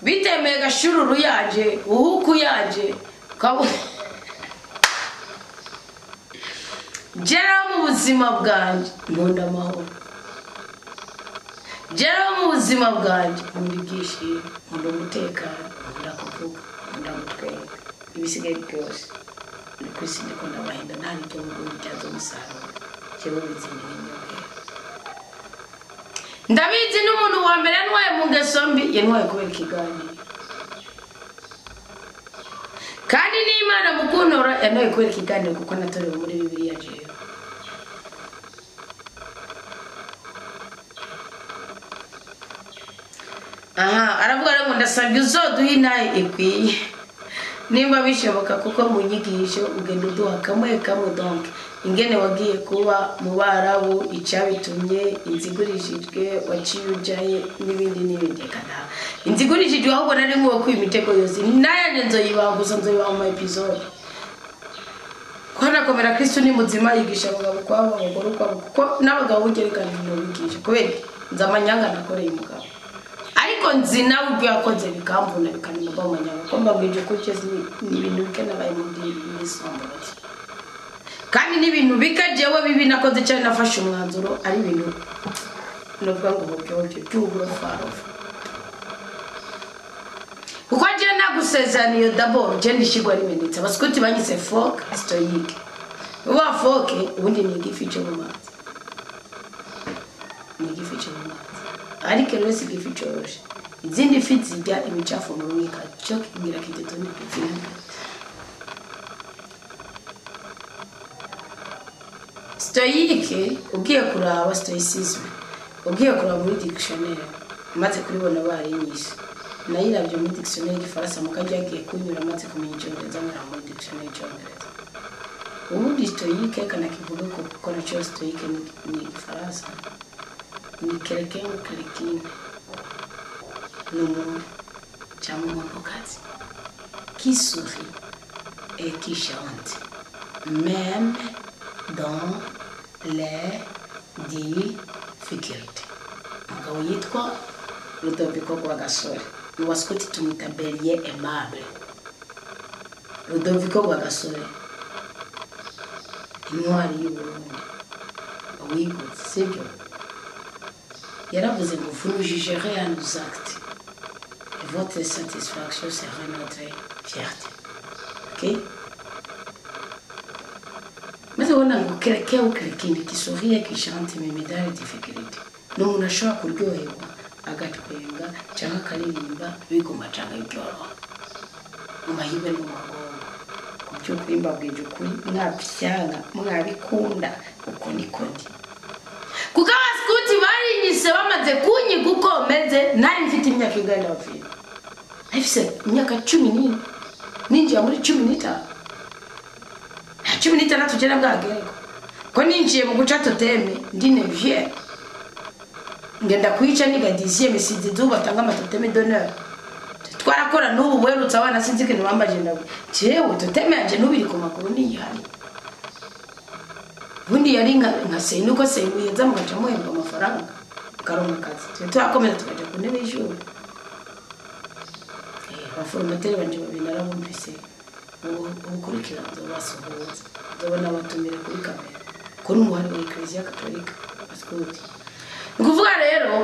bitemeye gashururu yaje uhuku yaje gera mu buzima bwanjye nkunda amahoro, gera mu buzima bwanjye nkunda ibyishimo, nkunda umutekano, nkunda kuvuga, nkunda gutwenga, ibisigaye byose ni ku isi ndiko ndabahenda nta n'ibyo mu byaza umusaruro jewe bizindi n'inyongera. Ndabizi n'umuntu wa mbere yantwaye mu ngeso mbi yantwaye kubera ikiganiro, kandi n'Imana mu kuntora yantwaye kubera ikiganiro kuko natorewe muri Bibiliya jewe. Aha aravuga ngo ndasabye uzoduhe intahe ikwiye nimba bishoboka, kuko mu nyigisho ugenda uduha kamwe kamwe donc ingene wagiye kuba mu Barabu, icyabitumye, inzigurishijwe waciye ujaye n'ibindi n'ibindi. Kana inzigurishijwe ahubwo nari nkuwo ku imitego yose nayanje nzoyibaguza nzoyibaha mu episode. Ko nakomera Kristo ni muzima yigisha abagabo kwabo abagore kwabo, kuko n'abagabo ugerekana ibintu bigisha kubera nzamanyanga nakoreye umugabo ariko nzi nawe ibyo yakoze bikamvuna bikanuma amanyanga ko mbabwije ko cyese ni ibintu bike nabaye mu misomborotse kandi n'ibintu bike jewe bibi nakoze cyane nafashe umwanzuro ari ibintu novuga ngo byobyo by'uburofarofa kuko je nagusezeraniye d'abord je ndishigwa rimenetse abaskuti banyise folk stoic uba folk ubundi ni igifi cyo mu mazi, ni igifi cyo mu mazi ariko rero si igifi cyoroshe. Izindi fi zirya imicafu mu mwika cyo kigira kitetoni pfina. Stoic ugiye kuraba stoicism ugiye kuraba muri dictionnaire maze kuribona barinyishe nayiravye muri dictionnaire y'igifaransa mukajya yagiye kunyura maze kumenya icyongereza nkara muri dictionnaire y'icyongereza. Ubundi stoic kana kivuga ko kuko nacyo stoic ni igifaransa ni quelqu'un ou quelqu'une ni umuntu cyangwa umuntukazi qui sourit et qui chante même dans les difficultés. Umugabo yitwa Rudoviko Rwagasore mu baskuti tumwita Belier Aimable. Rudoviko Rwagasore intwari y'Uburundi wigutse sibyo yaravuze ngo vous nous jugerez à nos actes et votre satisfaction sera notre fierté. Ok? Maze ubona ngo quelqu'un ou quelqu'une qui sourit et qui chante même dans les difficultés ni umuntu ashobora kuryoherwa agatwenga cyangwa akaririmba biguma cyangwa byoroha mu mahirwe no mu magongo. Ku by'ukuri mbabwije ukuri mwabyanga mwabikunda uko niko ndi kuko abaskuti barinyise bamaze kunyiga uko meze. Nari mfite imyaka ingana ndababwira nafise imyaka 14 ninjiye muri 15 nta 16 jera bwagereko ko ninjiye mu guca toteme ndi neuvième ngenda kwica niga 10e sizi batanga amatoteme d'honneur twarakora n'ubu werutse abana sinzi ikintu bambaje ndabwo jewe toteme yanje n'ubiri ku makuru niyihari ubundi yari nka senuko senuyenza mugaca muhembwa amafaranga ukaronka akazi twe turakomeza tukaja ku ntebe y'ishuri. Abaformateri banje babiri narabumvise ubukurikira nzobasuhuza nzobona batumira kuri kamera ko n'umuhari wa Eklezia Katolika asikuti. Ni ukuvuga rero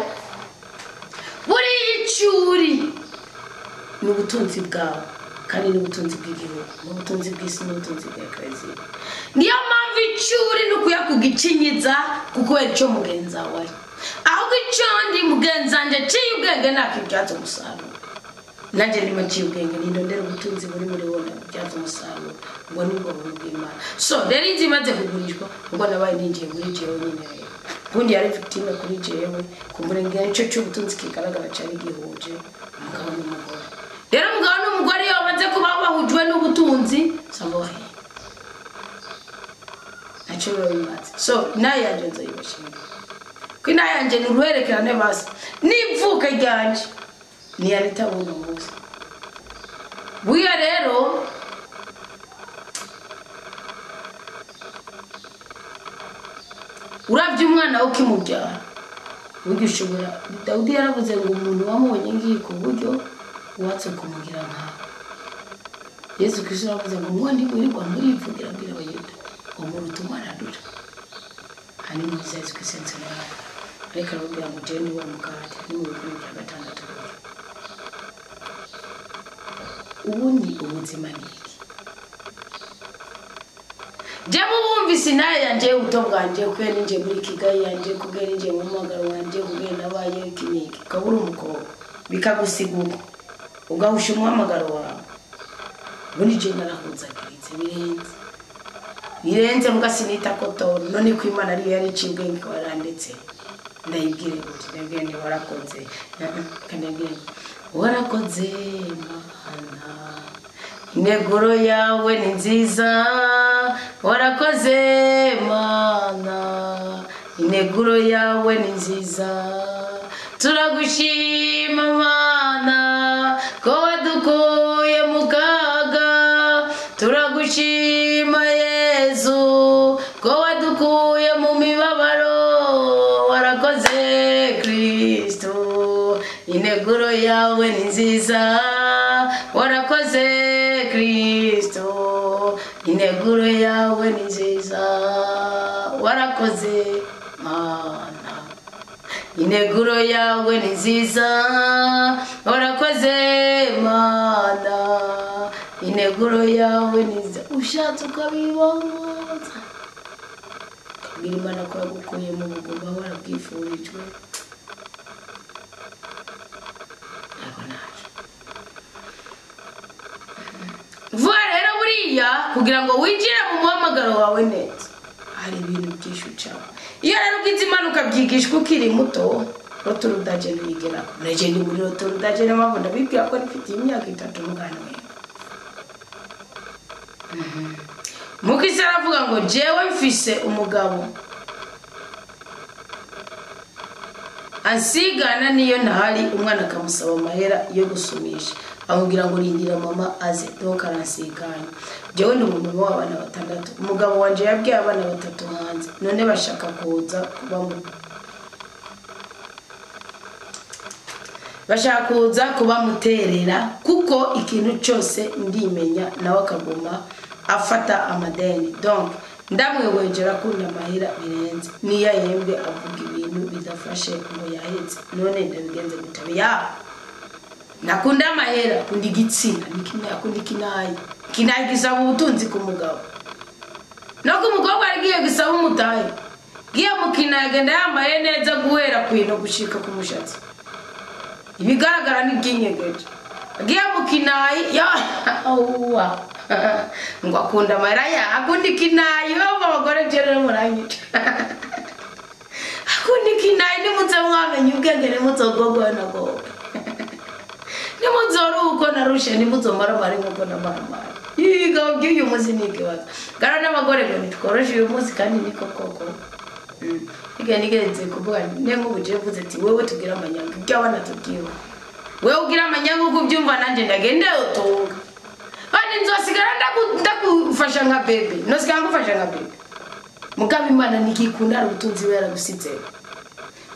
buriya icuri ni ubutunzi bwawe kandi ni ubutunzi bw'igihugu, ni ubutunzi bw'isi, ni ubutunzi bwa Eklezia. Niyo mpamvu icuri ni ukuya kugicinyiza kuko icyo mugenzi wawe ari, ahubwo icyo ndi mugenzi wanjye aciye ubwenge nakibyaza umusaruro. Nanjye ndimo aciye ubwenge nindondera ubutunzi buri muri wowe nakibyaza umusaruro, ubwo nibwo buntu bw'Imana. So rero inzu imaze kugurishwa ubwo nabaye ninjiye muri jewe nyine rero ubundi yari victime kuri jewe kumurengera icyo cy'ubutunzi kigaragara cyari gihuje umugabo n'umugore. Rero umugabo n'umugore iyo bamaze kuba bahujwe n'ubutunzi sabohe ntacyo biba bimaze. So inaha yanjye nzayibashimira ko inaha yanjye ni uruhererekane basi n'ivuka ryanje ntiyarita buno munsi. Buriya rero uravye umwana we ukimubyara burya ushobora, Dawudi yaravuze ngo umuntu wamubonye ngiye ku buryo uwatse kumugira nkawe. Yesu Kristo yaravuze ngo mwo ntimwirirwa murivugira abwira Abayuda ngo muruta umwana duto. Hanyuma Yesu Kristo nsonera ariko arababwira ngo jewe ni wa mukate ni mu bikumi bya gatandatu buryo. Ubundi ubuzima ni iki? Jemu bumvise inaha yanje ubuto bwanje kubera ninjiye muri Kigali yanje kubera ninjiye mu muhamagaro wanje kubera nabaye iki n'iki, ukaba uri umukobwa bikagusiga uko ugahusha umuhamagaro wawe. Ubundi je narahuzagiritse birenze birenze mbwa sinita ko toro none ko Imana ariyo yari iciye ubwenge ikaba yarandetse. Ndayibwire gutya, ndayibwire nti warakoze, kandi ndayibwire nti warakoze Mana, ineguro yawe ni nziza, warakoze Mana, ineguro yawe ni nziza, turagushima Mana ko wadukuye mu kaga, turagushima Yesu ko wadukuye mu mibabaro, warakoze Kristo, ineguro yawe ni nziza, warakoze Kristo, ineguro yawe ni nziza, warakoze Mana, ineguro yawe ni nziza, warakoze Mana, ineguro yawe ni nziza. Ushatse ukabibonza ukabwira Imana ko yagukuye mu bugumba warabwifurijwe, ntabwo naje vuba. Rero buriya kugira ngo winjire mu muhamagaro wawe neza hari ibintu byinshi ucamo. Iyo rero ubwiza Imana ukabyigishwa ukiri muto, roturudaje ntuyigeraho. Naje ndi muri roturudaje niyo mpamvu ndabibwira ko nifitiye imyaka 3 mugana we. Mukisi aravuga ngo jewe mfise umugabo ansigana niyo ntahari, umwana akamusaba amahera yo gusumisha amubwira ngo rindira mama aze, donc aransigana. Jewe ndi umumama w'abana 6, umugabo wanje yabwiye abana 3 hanze, none bashaka kuza bashaka kuza kubamuterera kuko ikintu cyose ndimenya nawe akaguma afata amadeni. Donc ndamwegera akunda amahera birenze, niyo yahembwe avuga ibintu bidafashe ngo yahetse, none ndabigenze gute? Ya nakunda amahera, akunda igitsina, ni kimwe akunda ikinayi, ikinayi gisaba ubutunzi ku mugabo, no ku mukobwa agiye gisaba umutayi, giye mu kinayi agenda yambaye neza guhera kwino gushika ku mushatsi, ibigaragara ni byinyegeje, agiye mu kinayi ya uwa ngo akunda amahera, ya akunda ikinayi. Baba abagore rero muranyica akunda ikinayi, nimutse mwamenye ubwenge nimuzogogwa na gogo, nimuzora uko narushe, nimuzomaramara nkuko namaramara. Ibigo by'uyu munsi ni ikibazo. Gara n'abagore ngo nitworoshe uyu munsi kandi niko koko. Nigeze kuvuga ne nk'ubu je mvuze ati wewe tugira amanyanga ibyo abana tubwiwe, wewe ugira amanyanga uko ubyumva nanjye ndagende utunga kandi nzosigara ndakufasha nka bebe, nosigara ngufasha nka bebe. Mugabo Imana ntigikunda ubutunzi we yaragusitse.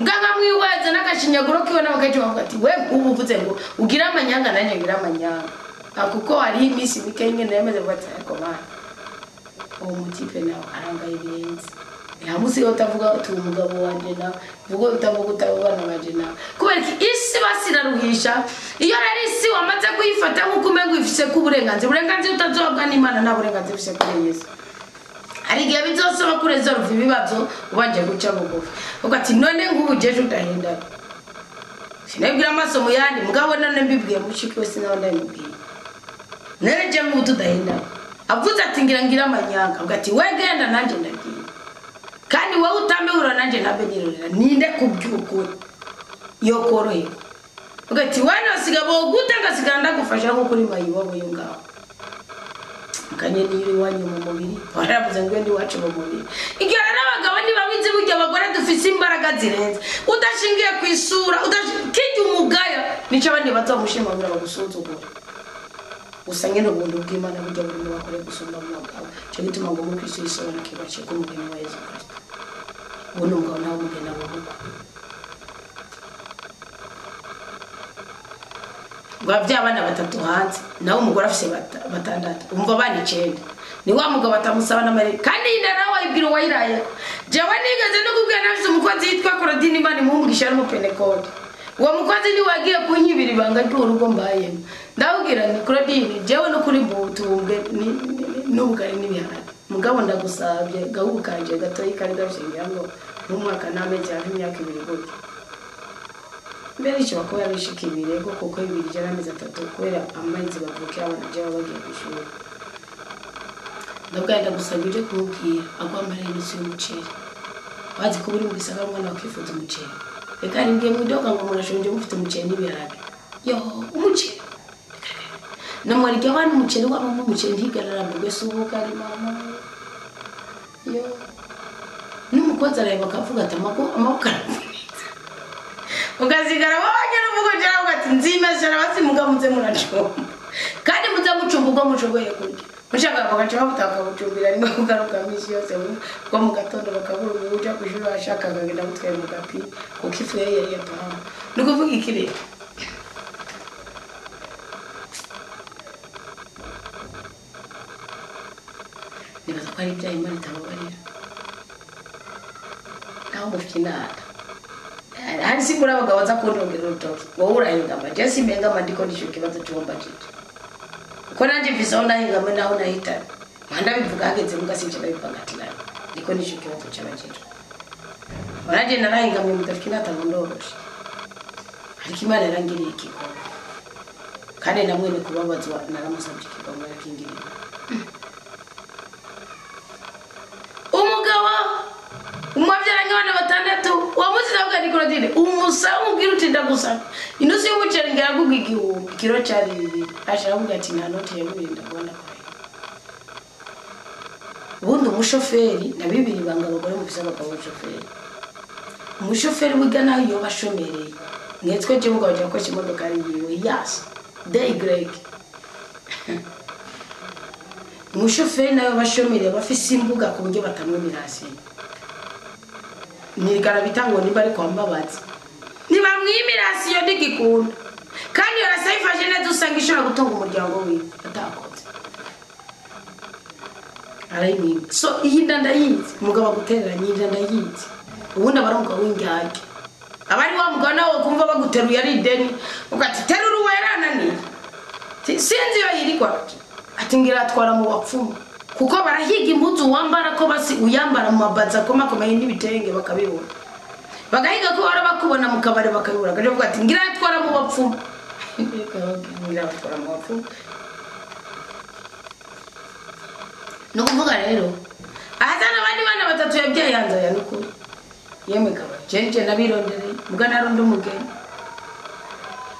Nganga mwiweza n'agashinyaguro kiwe n'abakaje bavuga ati we ubu uvuze ngo ugira amanyanga nanje ngira amanyanga. Kuko hari iminsi mike nyene yamaze kuvuga ati ariko mana uwo mutipe nawe arangaye birenze. Ntihamusi utavuga uti umugabo wanje nawe, vuga utavuga utabana banje nawe. Kubera iki isi basiraruhisha, iyo rero isi wamaze kuyifata nk'uko umengo ifise ku burenganzira, uburenganzira utazohabwa n'Imana nta burenganzira ufise kuri Yesu. Hari igihe bizosaba kuresolve ibibazo ubanje guca bugufi. Uvuga ati none nk'ubu jeje udahenda. Sinabwira amaso mu yandi, mugabo none mbibwiye mushiki wese nawe ndabimubwiye. None je nk'ubu tudahenda. Avuze ati ngira ngira amanyanga, avuga ati we genda nanje ndagiye. Kandi wowe utambehura nanje ntabe nirorera, ninde kubyukuri yo koroherwa. Uvuga ati we nosiga boguta ngasigara ndagufasha nko kuri mayibobo yo ngaho. Kanye niyo iwanyu mu mubiri, waravuze ngo ndi wacu mu mubiri. Igihe rero abagabo ntibabizi burya abagore dufise imbaraga zirenze. Udashingiye ku isura, kijya umugaya, nico abandi bazomushimagura bagusuzugura. Gusa nyene ubuntu bw'Imana burya buri mu bakore gusumba mu bagabo. Ico gituma ngo muri Kristo yisobanukirwa ko umugeni wa Yesu Kristo. Ubu ni umugabo nawe umugeni aba ubukwe. Ngo abavyeyi abana batatu hanze, nawe umugore afise batandatu, umva abana 9. Ni wa mugabo atamusaba n'amarere. Kandi inda nawe wayibwira uwayirayeko. Jewe nigeze no kubwira nafise umukozi yitwa Claudine Imana imuhe ari umupentekote. Uwo mukozi ni wagiye kunyibira ibanga ry'urugo mbayemo. Ndabwira ni Claudine, jewe no kuri butumbwe n'ubugari n'ibiharage. Mugabo ndagusabye gahugu kanje gatoyi kari gashingira ngo nk'umwaka n'amezi hafi imyaka 2 gutyo. Mbere icyo bakora bishika ibirego kuko ibiri jana amezi 3 kubera amezi bavukira abana je bagiye kwishuri. Ndabwira ndagusabye uje kumubwira agwambara inusu y'umuceri. Bazi ko buri mu gisagara umwana wakifuza umuceri. Reka rimbwiye mu iduka ngo murashonje mufite umuceri n'ibiharage. Yo, umuceri. Namwarya abana umuceri wabo mu umuceri ntigararambirwe se ubugari mama. Yo. N'umukozi arareba akavuga ati amaboko aravunitse. Ugasigara wongera uvuga ujya ati nzimesera basi mugabo muze muracumba. Kandi muze mucumba ubwo mushoboye kurya. Mushaka bagaca babutaka bucumbira rimwe kugaruka misi yose bwo mu gatondo bakabura ubuja kwishuri ashaka akagenda mutwaye mu gapi kuko ifu yari yari yapahama. Ni ukuvuga iki rero? Nibaza ko ari ibyaha Imana itababarira. Naho mufite inata. Hari simbura abagabo baza kundongera urutoki. Wowe urahengama, je simpengama ndiko nishyura ikibazo cy'uwombajije. Kuko nanjye mvise aho nahengama naho nahitana. Ndabivuga hageze muga sinje ndabivuga ati nayo. Ndiko nishyura ikibazo cy'abajije. Nanjye narahengamye mudafite inata ngo ndoroshe. Ariko Imana yarangiriye ikigongo. Kandi namwe ni kubabazwa naramusabye ikigongo yarakingiriye. Umugabo umwabyaranye abana 6 uwo munsi ndavuga ni Claudine umusaba umubwira uti ndagusaba inusu y'umuceri ngira kuguha 1000 ikiro cyari 2 ashaka kuvuga ati nta noti ya 2 ndabona kure. Ubundi umushoferi na bibiri banga abagore mufise abagabo b'umushoferi. Umushoferi wiga naho iyo bashomereye mwetwe je mugabo ajya gukoresha imodoka ari yiwe yas day greg. Umushoferi nayo bashomereye bafise imbuga ku buryo batamwimirasi. Nirigara bitango niba ari kwa Mbabazi. Nibamwimirasi yo ndigikunda. Kandi yorasayifashe neza usanga ishobora gutunga umuryango wiwe atakoze. Arayimwima. So iyi nda ndayizi, umugabo agutereranye iyi nda ndayizi. Ubundi aba ari umugabo w'indyarya. Abari wa mugabo nawe kumva baguteruye ari ideni, ugati terura uwo yarananiye. Sinzi iyo yirikwa. Ati ngira atwara mu bapfumu. Kuko barahiga impuzu wambara ko basi uyambara mu mabaza akomakomeye n'ibitenge bakabibona. Bagahiga ko barabakubona mu kabare bakabibura. Akavuga ati ngira atwara mu bapfumu. Ngira atwara mu bapfumu. No kuvuga rero ahazana abandi bana 3 yabyaye hanze ya nukuri. Yemwe kabare jenje nabirondereye muga narondo umugeni.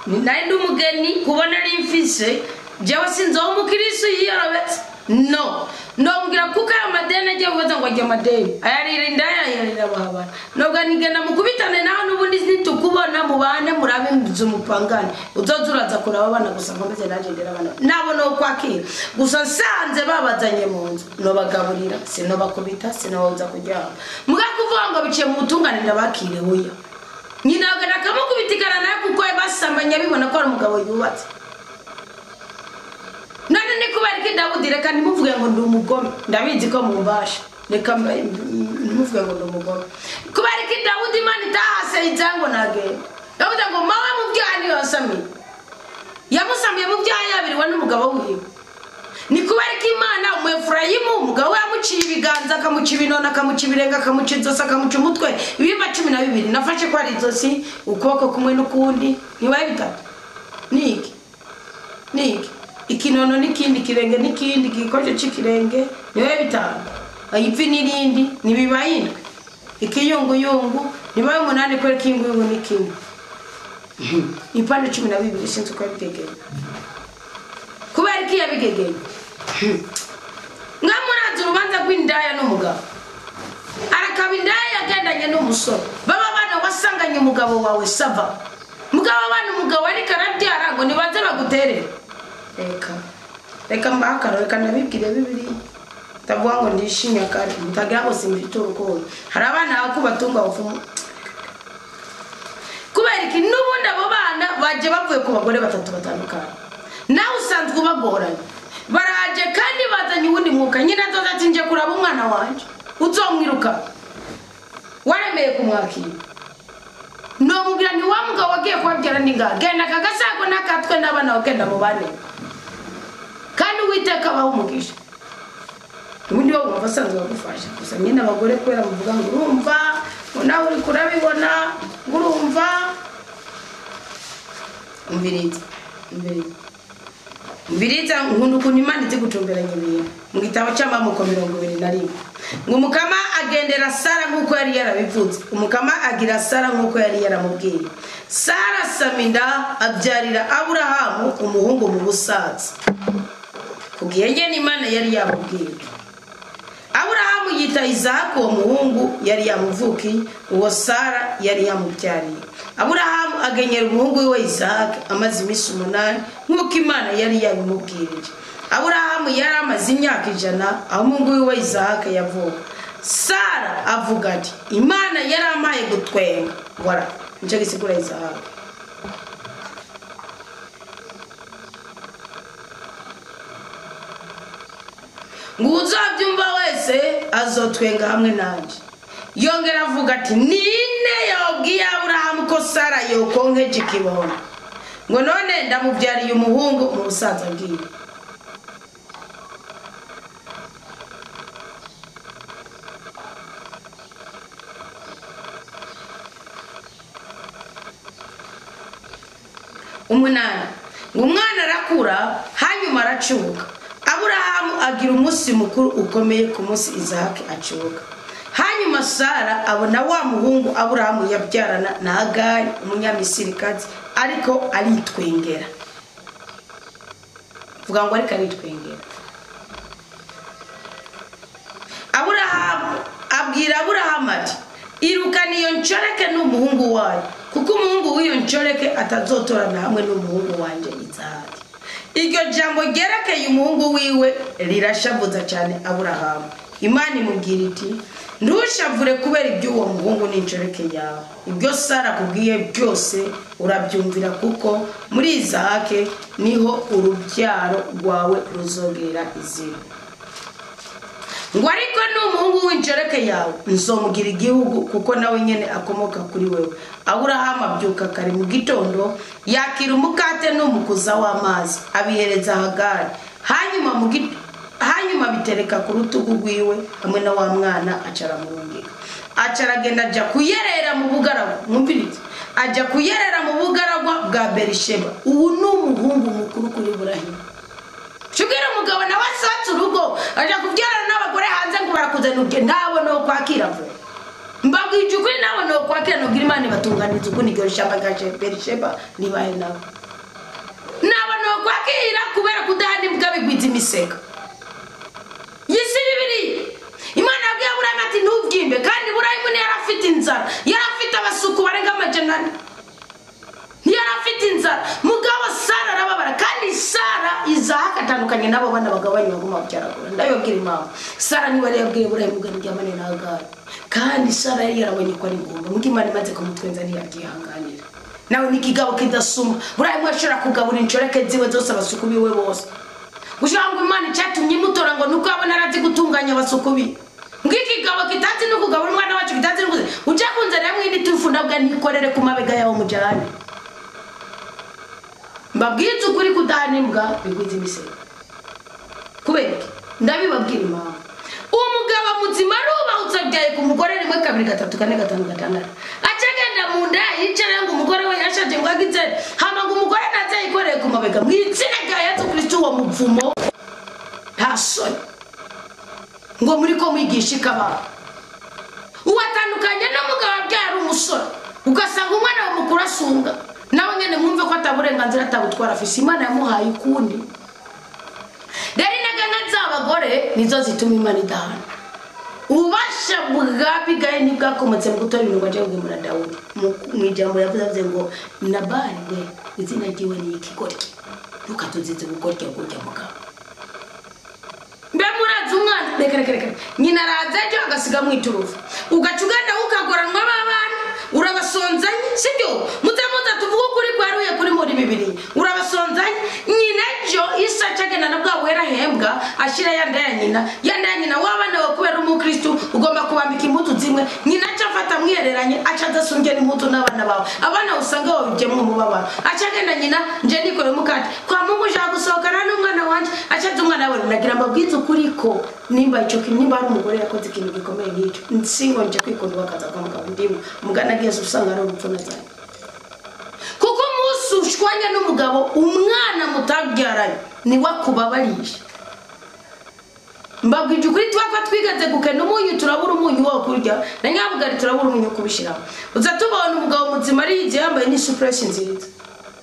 Nari ndi umugeni kubona ari mfise jewe sinzi aho umukirisu yiyarobetse. No, ndombwira kuko aya madeni agiye kubaza ngo ajya amadeni ayarira indaya ayarira abahabara. Nobwa nigenda mukubitane nawe n'ubundi nitukubona mubane murabe inzu mupangane. Uzoza uraza kuraba abana gusa nkomeze naje ndera abana. Nabo no kwakira. Gusa nsanze babazanye mu nzu nobagaburira sinobakubita sinobabuza kuryama. Muga kuvuga ngo biciye mu butungane ndabakire oya. Nyina agana akamukubitikana nawe kuko basambanye bibona ko ari umugabo yubatse. None ni kubera iki Dawudi? Reka ntimuvuge ngo ndi umugome, ndabizi ko mubasha. Reka ntimuvuge ngo ndi umugome. Kubera iki Dawudi Imana itahase ngo nagenda? Dawudi ngo mawe mu byaha niyo yasamiye. Yamusamiye mu byaha yabiriwe n'umugabo wiwe. Ni kubera ko Imana Umwefurayimu umugabo we yamuciye ibiganza, akamuca ibinono, akamuca ibirenge, akamuca inzosi, akamuca umutwe, ibihimba 12. Nafashe ko ari inzosi, ukuboko kumwe n'ukundi, ntibaye bitatu. Niki niki ikinono n'ikindi, ikirenge n'ikindi, igikoresho c'ikirenge, nibaye bitanu. Ivi n'irindi ntibibaye indwi. Ikiyunguyungu ntibaye 8 kubera ikiyunguyungu ni kimwe. Ipande 12 sinzi uko yabitegeye. Kubera iki yabigegeye? Mwamuranze urubanza rw'indaya n'umugabo. Arakaba indaya yagendanye n'umusore. Baba bana wasanganye umugabo wawe sava. Mugabo abana umugabo ariko arabyara ngo nibanze baguterere. Reka. Reka mbakaro, reka nabibwire Bibiliya. Ndavuga ngo ndishimye kandi mutagira ngo simfite urukundo. Hari abana bakubatunga bavumu. Kubera iki n'ubundi abo bana baje bavuye ku bagore batatu batandukanye. Nawe usanzwe ubagoranye. Baraje kandi bazanye uwundi mwuka. Nyina azoza ati nje kuraba umwana wanje. Uzomwiruka. Waremeye kumwakira. Nomubwira ni wa mugabo wagiye kubabyara ninga. Genda kagasago nakatwe n'abana bagenda mu bane. Kandi Uwiteka abaha umugisha. Ubundi bo bumva asanzwe bagufasha. Gusa nyine abagore kubera muvuga ngo urumva, ngo nawe uri kurabibona, ngo urumva. Umviriza, umviriza. Umviriza nkunda ukuntu Imana izi gucumberanya ibintu. Mu gitabo cy'Amamuko 21. Ngo umukama agendera Sara nk'uko yari yarabivuze. Umukama agira Sara nk'uko yari yaramubwiye. Sara asama inda abyarira Aburahamu umuhungu mu busaza. Kugiye nyene Imana yari yamubwiye. Aburahamu yita Isaka uwo muhungu yari yamuvukiye, uwo Sara yari yamubyariye. Aburahamu agenyera umuhungu wiwe Isaka amaze iminsi 8 nk'uko Imana yari yabimubwirije. Aburahamu yari amaze imyaka 100 aho umuhungu wiwe Isaka yavuka. Sara avuga ati Imana yarampaye gutwenga. Voilà, nico gisigura Isaka. Ngo uzabyumva wese azotwenga hamwe nanje. Yongera avuga ati nine yobwiye Aburahamu ko Sara yokonkeje ikibondo. Ngo none ndamubyariye umuhungu mu busaza bwiwe. Umunani. Ngo umwana arakura hanyuma aracuka. Aburahamu agira umunsi mukuru ukomeye ku munsi Isaka acuka. Hanyuma Sara abona wa muhungu Aburahamu yabyarana na Hagari umunyamisirikazi, ariko aritwengera. Vuga ngo ariko aritwengera. Aburahamu abwira Aburahamu ati irukana iyo nshoreke n'umuhungu wayo, kuko umuhungu w'iyo nshoreke atazotorana hamwe n'umuhungu wanje Isaka. Iryo jambo ryerekeye umuhungu wiwe rirashavuza cyane Aburahamu. Imana imubwira iti ntushavure kubera iby'uwo muhungu n'inshoreke yawe. Ibyo Sara akubwiye byose urabyumvira, kuko muri Isaka niho urubyaro rwawe ruzogera izina. Ngo ariko n'umuhungu w'inshoreke yawe nzomugira igihugu, kuko nawe nyene akomoka kuri wewe. Aburahamu abyuka kare mu gitondo, yakira umukate n'umukuza w'amazi, abihereza Hagari. Hanyuma bitereka ku rutugu rwiwe hamwe na wa mwana, acara murungika. Acaragenda ajya kuyerera mu bugaragwa. Mwumvirize, ajya kuyerera mu bugaragwa bwa Berisheba. Ubu ni umuhungu mukuru kuri Iburahimu. Shubwira umugabo nawe asatse urugo aja kubyarana n'abagore hanze ngo barakuzana ubwe, ntabo no kwakira vuba. Mbabwije ukuri nabo no kwakira, nubwira Imana ibatunganiza uko niryo shamba rya Berisheba nibahe nabo. Nabo no kwakira kubera kudahana imbwa bigwiza imisega. Yisi bibiri. Imana yabwiye Aburahamu ati ntubyimbe, kandi Iburahimu ntiyari afite inzara, yari afite abasuku barenga 400. Ntiyari afite inzara. Mugabo Sara arababara, kandi Sara Isaka atandukanye nabo bana bagabanye baguma babyaragura. Ndabibabwira impamvu. Sara niwe yari yabwiye Iburahimu ngo aryamane na Hagari. Kandi Sara yari yarabonye ko ari ngomba muga Imana imaze kumutwenza ntiyabyihanganira. Nawe n'ikigabo kidasuma burayi mwashobora kugabura inshoreke ziwe zose abasuku biwe bose. Ushobora ngo Imana icyatumye imutora ngo nuko abona arazi gutunganya abasuku biwe. Ngikigabo kitazi no kugabura umwana wacu kitazi no uja kunzana mwini tufu ndabwa nikorere ku mabega yawo mujane. Mbabwiza ukuri kudahana imbwa bigwiza imisego. Kubera ndabibabwira impamvu. Umugabo muzima arubahutse abyaye ku mugore 1 2 3 4 5 6. Acagenda mu nda yicara ngo umugore we yashaje ngo agize hama ngo umugore naze yikoreye ku mabega. Mwitsina rya Yesu Kristo uwo mupfumo nta soni. Ngo muri ko mwigisha ikabara. Uwatandukanye n'umugabo abyara umusore ugasanga umwana we mukuru asunga. Nawe nyene mwumve ko ataburenganzira atabutwara afise Imana yamuhaye ukundi. Rero intege z'abagore nizo zituma Imana idahana. Ububasha bwa Abigayili ntibwakomotse mu gutora ibintu ngo aje kugemura Dawudi. Mu ijambo yavuze ngo Nabali we izina ryiwe ni ikigoryi. Ntukatuzize ubugoryi bw'urya mugabo. Mbe murazi umwana reka reka reka nyina araza ejo agasiga mwiturufu. Ugaca ugenda ukagoranwa b'abana urabasonzanye sibyo? Muze muze tuvuge ukuri kwaruye kuri muri bibiri. Urabasonzanye nyina ejo isa cagenda na bwa wera hembwa ashira yanda ya nyina. Yanda ya nyina w'abana we kubera umukristo ugomba kubambika impuzu zimwe. Nyina aca afata mwihereranye aca adasumbye n'impuzu n'abana bawe. Abana usanga babijyemo umubabaro. Aca agenda nyina nje nikore mukate. Kwa Mungu ushaka gusohokana n'umwana wanje aca umwana we nagira mbabwize ukuri ko nimba ico nimba ari umugore yakoze ikintu gikomeye nk'icyo nsingo nje kwikunda bakaza kwa mugabo ndimo mugana agiye usanga ari urupfu nazanye. Kuko umunsi ushwanye n'umugabo umwana mutabyaranye ni wakubabarisha. Mbabwije ukuri twakwa twigaze gukena umunyu turabura umunyu wo kurya na nyabugari turabura umunyu kubishiraho. Uza tubona umugabo muzima ari yambaye n'isupress nziza.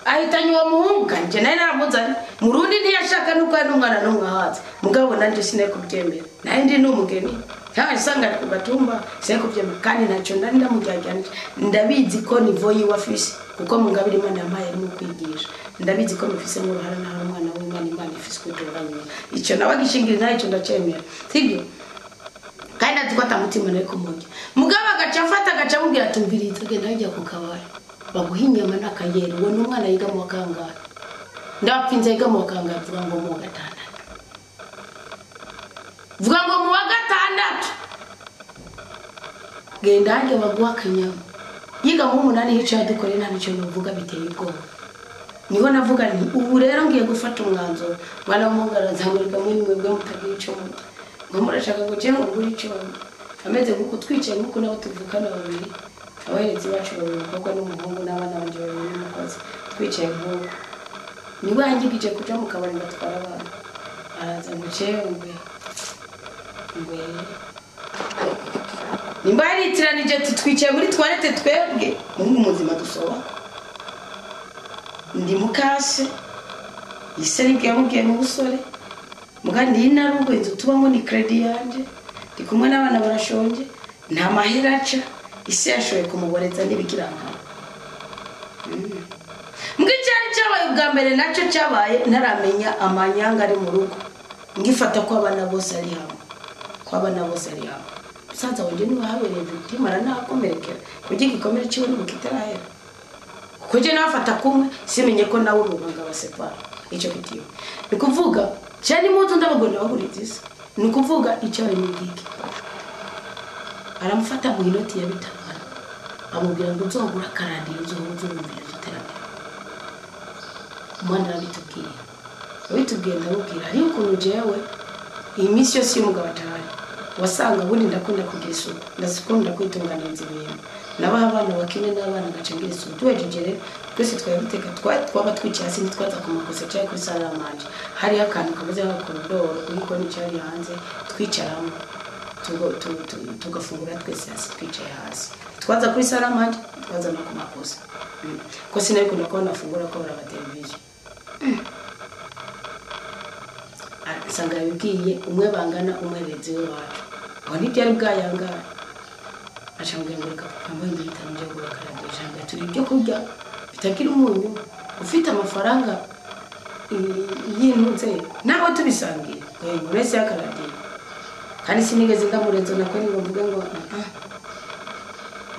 Ahitanye uwo muhungu kanje naye naramuzanye. Murundi ntiyashaka nuko ari umwana n'umwahatse. Mugabo nanje sinari kubyemera. Naye ndi n'umugeni. Ntawe sanga ku gatumba sinari kubyemera kandi ntacyo nari ndamujyajyanije. Ndabizi ko nivo yiwe afise kuko mugabira Imana yampaye arimo kwigisha. Ndabizi ko mufise mu ruhara na hari umwana w'Imana Imana ifise kwitoranya. Icyo nabagishingira nayo icyo ndacemera. Sibyo? Kandi azi ko atamutima nari kumurya. Mugabo agaca afata agaca amubwira ati mviriza genda hajya ku kabari. Baguha inyama n'akayeri uwo n'umwana yiga mu wa kangahe? Ndapfinze yiga mu wa kangahe vuga ngo mu wa gatandatu. Vuga ngo mu wa gatandatu. Genda hajya baguha akanyama. Yiga mu 8 hicaye dukore nta nicyo nuvuga biteye ubwoba. Niho navuga nti ubu rero ngiye gufata umwanzuro. Mwana w'umuhungu arazamurika muri mwebwe mutagira ico murya. Ngo murashaka ngo je ngo ngure ico ameze nk'uko twicaye nk'uko nabo tuvukana babiri. Abaherezi bacu babiri umukobwa n'umuhungu n'abana banje babiri n'umukozi twicaye nk'uko. Niwe yangigije kuja mu kabari ngatwara abana. Araza ngo cewe ngwe ngwe nimba yaritiranije twicaye muri toilette twebwe muhungu muzima dusoba. Ndi mukase ise nibwo yamubwiye mu busore muga ndi narugo inzu tubamo ni credit yanje ndi kumwe n'abana barashonje nta mahera aca ise yashoye kumuboreza n'ibikirankana. Mbwe cyari cyabaye ubwa mbere nacyo cyabaye ntaramenya amanyanga ari mu rugo ngifata ko abana bose ari hamwe ko abana bose ari hamwe. Musaza wanje niwe habereye victime aranakomerekera kugira igikomere ciwe n'ubukitarahera. Kuko je nafata kumwe simenye ko nawe urubanga basepara icyo kitiyo. Ni kuvuga cyane impuzu ndabagona baguriza. Ni kuvuga icyo ari mugiki. Aramufata mu inoti ya 5 amubwira ngo uzogura karadiyo uzohora iterambere. Umwana arabitubwiye. Abitubwiye ndamubwira ari ukuntu jewe iyi minsi yose y'umugabo atahari wasanga ubundi ndakunda kugira isuku ndakunda kwitunganiriza ibintu. Nabaha abana bakine n'abana ngaca ngira isuku tuhejeje rero twese twabiteka twaba twicaye hasi ntitwaza ku makosa cyangwa kuri salle à manger. Hariho akantu kameze nk'akorodoro kuri cyari hanze twicaramo tugafungura twese hasi twicaye hasi. Twaza kuri salle à manger twaza no ku makosa. Ko sinabikunda ko nafungura ko baraba television. Asanga yabibwiye umwe bangana umwerezi we wacu. Aho ntibyari bwayangara. Acambwira ngo reka papa mbaye ibitanu byo gura karadiyo. Acambwira turi ibyo kurya bitagira umunyu ufite amafaranga y'intuze nabo tubisangiye ngo urese yakaradiyo. Kandi sinigeze ndamurenza nako ngo mvuge ngo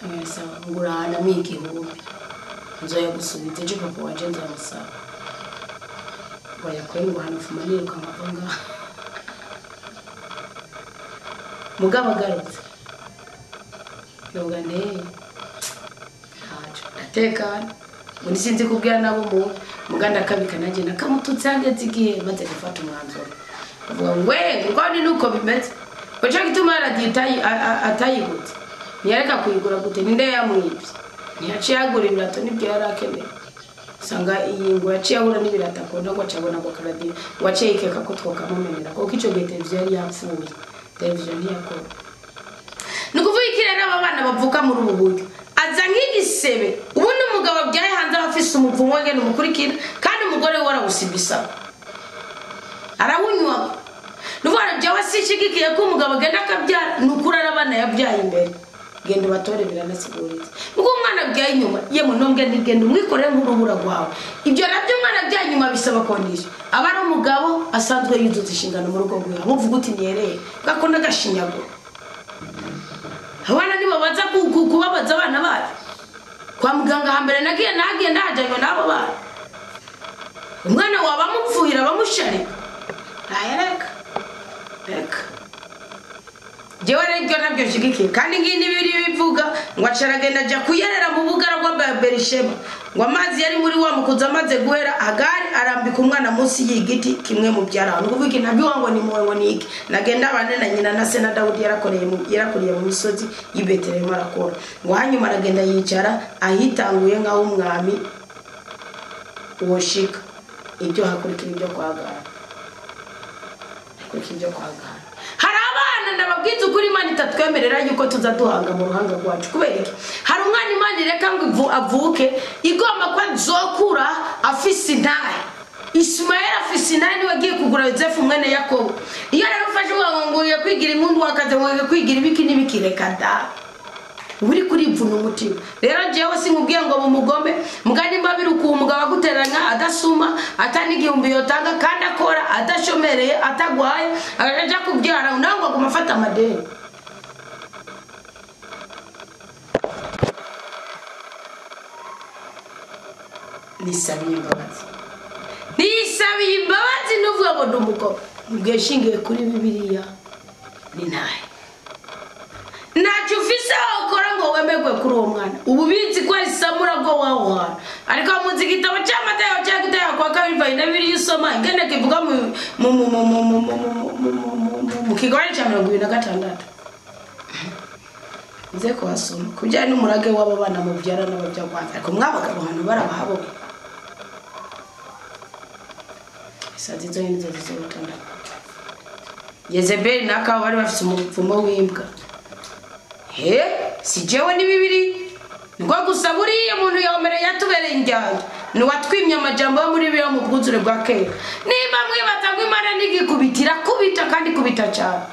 Sawa ngurana migihumbi nzoya gusubiza ejo papa wanje nzamusaba ngo yakore ngo hano fuma niruka nkava ngaha mugabo agarutse yoga ne ntaco ndatekana ngo nisinzi kubwira nabo mu muganda akabika nanjye nakamututse hageze igihe maze gufata umwanzuro avuga ngo we ngo ni nuko bimeze ngo cyo gituma radiyo atayigutse ntiyareka kuyigura gute ninde yamwibye ntiyaciye agura ibirato nibyo yari akeneye usanga iyi ngo yaciye ahura n'ibirato akunda ngo acabona ngo akaradiyo ngo aciye yikeka ko twokamumenera kuko icyo gihe televiziyo yari yapfuye televiziyo ntiyakora. Ni ukuvuga iki rero aba bana bavuka muri ubu buryo aza nk'igisebe ubundi umugabo abyaye hanze aba afise umuvumo ngene umukurikira kandi umugore we arawusibisa arawunywa. Nuvuga jewe sishigikiye ko umugabo agenda akabyara ni ukuri arabana yabyaye imbere genda batore biranasiguritse ubwo umwana abyaye inyuma yemwe nombwe ntigenda umwikorere nk'urubura rwawe ibyo nabyo umwana abyaye inyuma bisaba kondisha aba ari umugabo asanzwe yuzuza inshingano mu rugo rwiwe nkuvuga uti niyereye gakunda agashinyaguro. Abana nibo baza kubabaza abana bacu kwa muganga hambere nagiye ndahajanywe n'abo bana umwana waba amupfuhira bamusharika ntayareka reka jewe rero ibyo nabyo nshigikiye kandi ngiyi n'ibiri bivuga ngo acaragenda ajya kuyerera mu bugara bwa Berisheba ngo amazi yari muri wa mukuza amaze guhera Hagari arambika umwana munsi y'igiti kimwe mu byaraho. Ni ukuvuga iki nabyo ngo ni muwe ngo ni iki nagenda abane na nyina na se na Dawudi yarakoreye mu misozi y'i Betelehemu arakora ngo hanyuma aragenda yicara ahitanguye nk'aho umwami woshika ibyo hakurikira ibyo kwa Hagari hakurikira ibyo kwa Hagari. Hari abana ndababwiza ukuri Imana itatwemerera yuko tuza duhanga mu ruhanga rwacu kubera iki hari umwana Imana ireka ngo avuke igomba ko azokura afise intahe. Ismael afise intahe niwe agiye kugura Yosefu mwene Yakobo. Iyo rero ufashe ngo kwigira impundu wakaze ngo kwigira ibiki n'ibiki reka da uri kurivuna umutima. Rero jewe sinkubwiye ngo mumugome mugani mbabiri umugabo aguteranya adasuma atani igihumbi yotanga kandi akora adashomereye atagwaye akaja kubyara nawe ngo aguma afata amadeni. Nisabiye imbabazi nisabiye imbabazi nuvuga ngo ndi umugome mbwiye shingiye kuri Bibiliya ni ntahe ntacyo ufise ukora ngo wemerwe kuri uwo mwana ubu bizi ko ari samura bwo wawuhana ariko muzi igitabo cy'amatayo cya gutayo kwa kabiri vayi na bibiri usoma ingene kivuga mu kigabane cya 26 nze kuhasoma kubijyanye n'umurage w'abo bana mubyara n'ababyagwanza ariko mwabagabo hano barabahabo isazi zo nizo zizotandatu. Yezebeli n'akabo bari bafise umuvumo w'imbwa. He si jewe ni bibiri ngo gusa buriya umuntu yomere yatubereye injyana ni watwimye amajambo yo muri biyo mu bwuzure bwa kera nimba mwibaza ngo Imana nigikubitira kubita kandi kubita cyane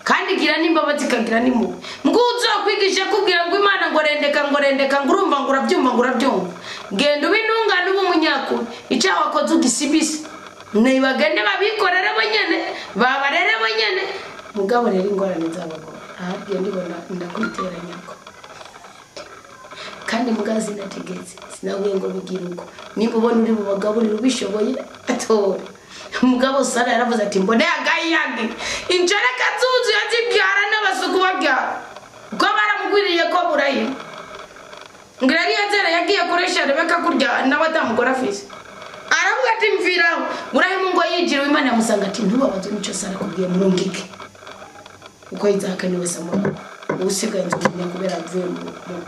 kandi gira n'imbabazi ikagira n'impuhwe nguzo kwigisha kubwira ngo Imana ngo rendeka ngo rendeka ngo urumva ngo urabyumva ngo urabyumva genda ubintungane ube umunyakuri icyaha wakoze ugisibise nibagende babikorere bonyene babarere bonyene mugabo rero ingorane z'abagore ahabwiye ndibona ndakwiteranyako kandi mugazi nategetse sinabwiye ngo bigire uko nimba ubona uri bubagaburire ubishoboye atore. Umugabo Sara yaravuze ati mbone agayage injereka zuzuye zibyara n'abasuku babyara ko baramugwiriye ko burayi ngira Eliyezeri yagiye kuresha Rebeka kurya nawe atamugora afise aravuga ati mviraho Burahimu ngo yijire Imana yamusanga ati ntubabazwe n'icyo Sara akubwiye murungike uko Isaka niwe Samura usigaye nzumenya kubera avuye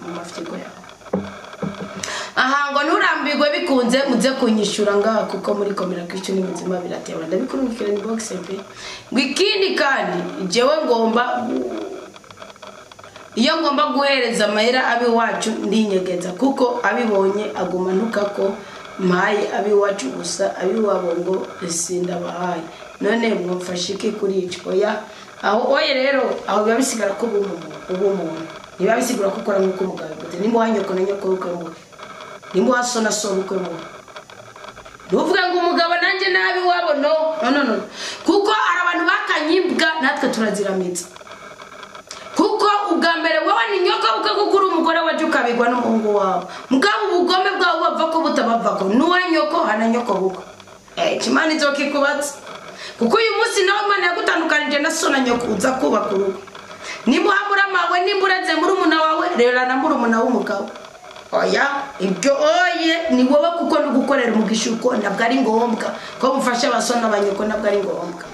mu mafyigo yawe. Aha ngo nturambirwe bikunze muze kunyishura ngaha kuko muri komera Kristo ni muzima birateba ndabikurungikira ni box pe ngo ikindi kandi jewe ngomba iyo ngomba guhereza amahera abi wacu ndinyegeza kuko abibonye aguma ntuka ko mpaye abi wacu gusa abi wabo ngo sindabahaye none mwamfashe iki kuri ico oya aho oye rero aho biba bisigara ko ubumuntu niba bisigura ko ukora nk'uko umugabo yavuze nimba wanyoko na nyoko ukwe muwe nimba wasona so ukwe muwe ntuvuge ngo umugabo nanjye nabi wabo no no no no kuko hari abantu bakanyibwa natwe turaziramitsa kuko Kuko ubwa mbere wowe ni nyoko bukwe kuko uri umugore waje ukabigwa n'umuhungu wawe. Mugabo ubugome bwawe bava ko butabavako. Nuwa nyoko hana nyoko bukwe. Imana izokikubatsa. Kuko uyu munsi nawe Imana yagutandukanije na so na nyoko uza kubaka urugo. Nimuhamura mawe nimbureze muri umuna wawe rero na muri umuna w'umugabo. Oya ibyo oye ni wowe kuko nugukorera umugisha uko ntabwo ari ngombwa ko mufasha abasona abanyoko ntabwo ari ngombwa.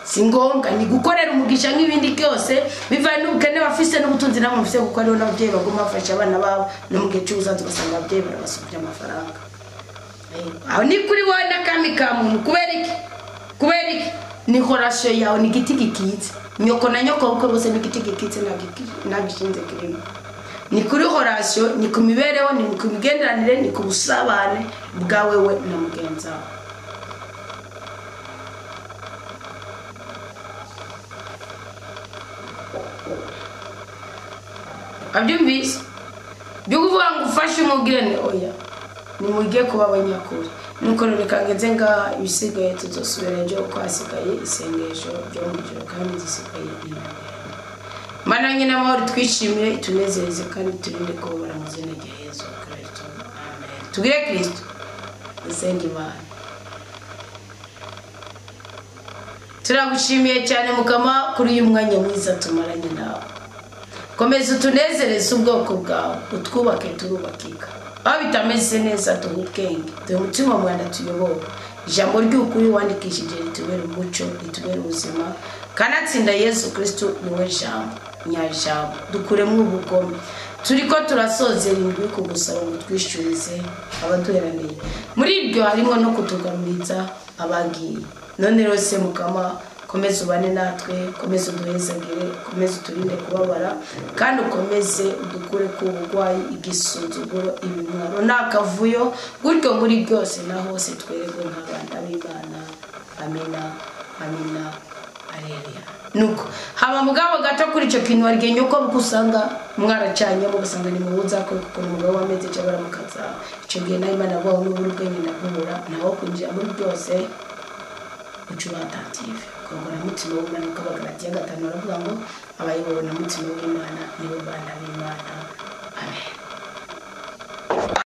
Si ngombwa ni gukorera umugisha nk'ibindi byose bivanye n'ubukene bafise n'ubutunzi nabo mufise kuko ariho n'ababyeyi baguma bafasha abana babo no mu gihe cy'ubuzaza ugasanga ababyeyi barabasubya amafaranga. Aho ni kuri wowe n'akami ka muntu. Kubera iki? Kubera iki? Ni horasyo yawe ni igiti gikitse. Nyoko na nyoko uko bose ni igiti gikitse nta gishinze kirimo. Ni kuri horasyo, ni ku mibereho, ni ku migenderanire, ni ku busabane bwawe we na mugenzi wawe. Abyumvise? Byo kuvuga ngo ufashe umugeni oya. Nimujye kuba abanyakuri. Nuko reka ngeze nga ibisigaye tuzosubira ejo uko hasigaye isengesho ryo mu ijoro kandi zisigaye intambwe. Mana nyina amahoro twishimire itunezereze kandi turinde kubabara mu izina rya Yesu Kristo. Amen. Tugire Kristo. Dusenge Imana. Turagushimiye cyane Mukama kuri uyu mwanya mwiza tumaranye nawe. Komeza utunezereze ubwoko bwawe, utwubake turubakika. Aho bitameze neza duhe ubwenge, duhe umutima mwana tuyobore. Ijambo ry'ukuri wandikishije ritubere umuco, ritubere ubuzima. Kanatsinda Yesu Kristo niwe jambo, nyajambo. Dukuremo ubugome. Turiko turasozera indwi kugusaba ngo twishurize abaduheraniye. Muri ibyo harimo no kutugaruriza abagiye. None rero se Mukama komeza ubane natwe, komeza uduhezagire, komeza uturinde kubabara, kandi ukomeze udukure ku bugwayi, igisuzuguro, ibimwaro n'akavuyo, gutyo muri byose na hose twererwe nk'abana b'Imana. Amina, amina, aleluya. Nuko haba mugabo gato kuri icyo kintu warye nyoko usanga mwaracanye ugasanga ni mubuza ko kuko umugabo wameze cyo baramukaza. Icyo gihe nayo Imana abaho n'ubura ubwenge nabubura naho kwinjira muri byose ucuba attentive. Kongora mutima w'Imana uko Abagalatiya 5 baravuga ngo abayobowe na mutima w'Imana nibo bana b'Imana. Amen.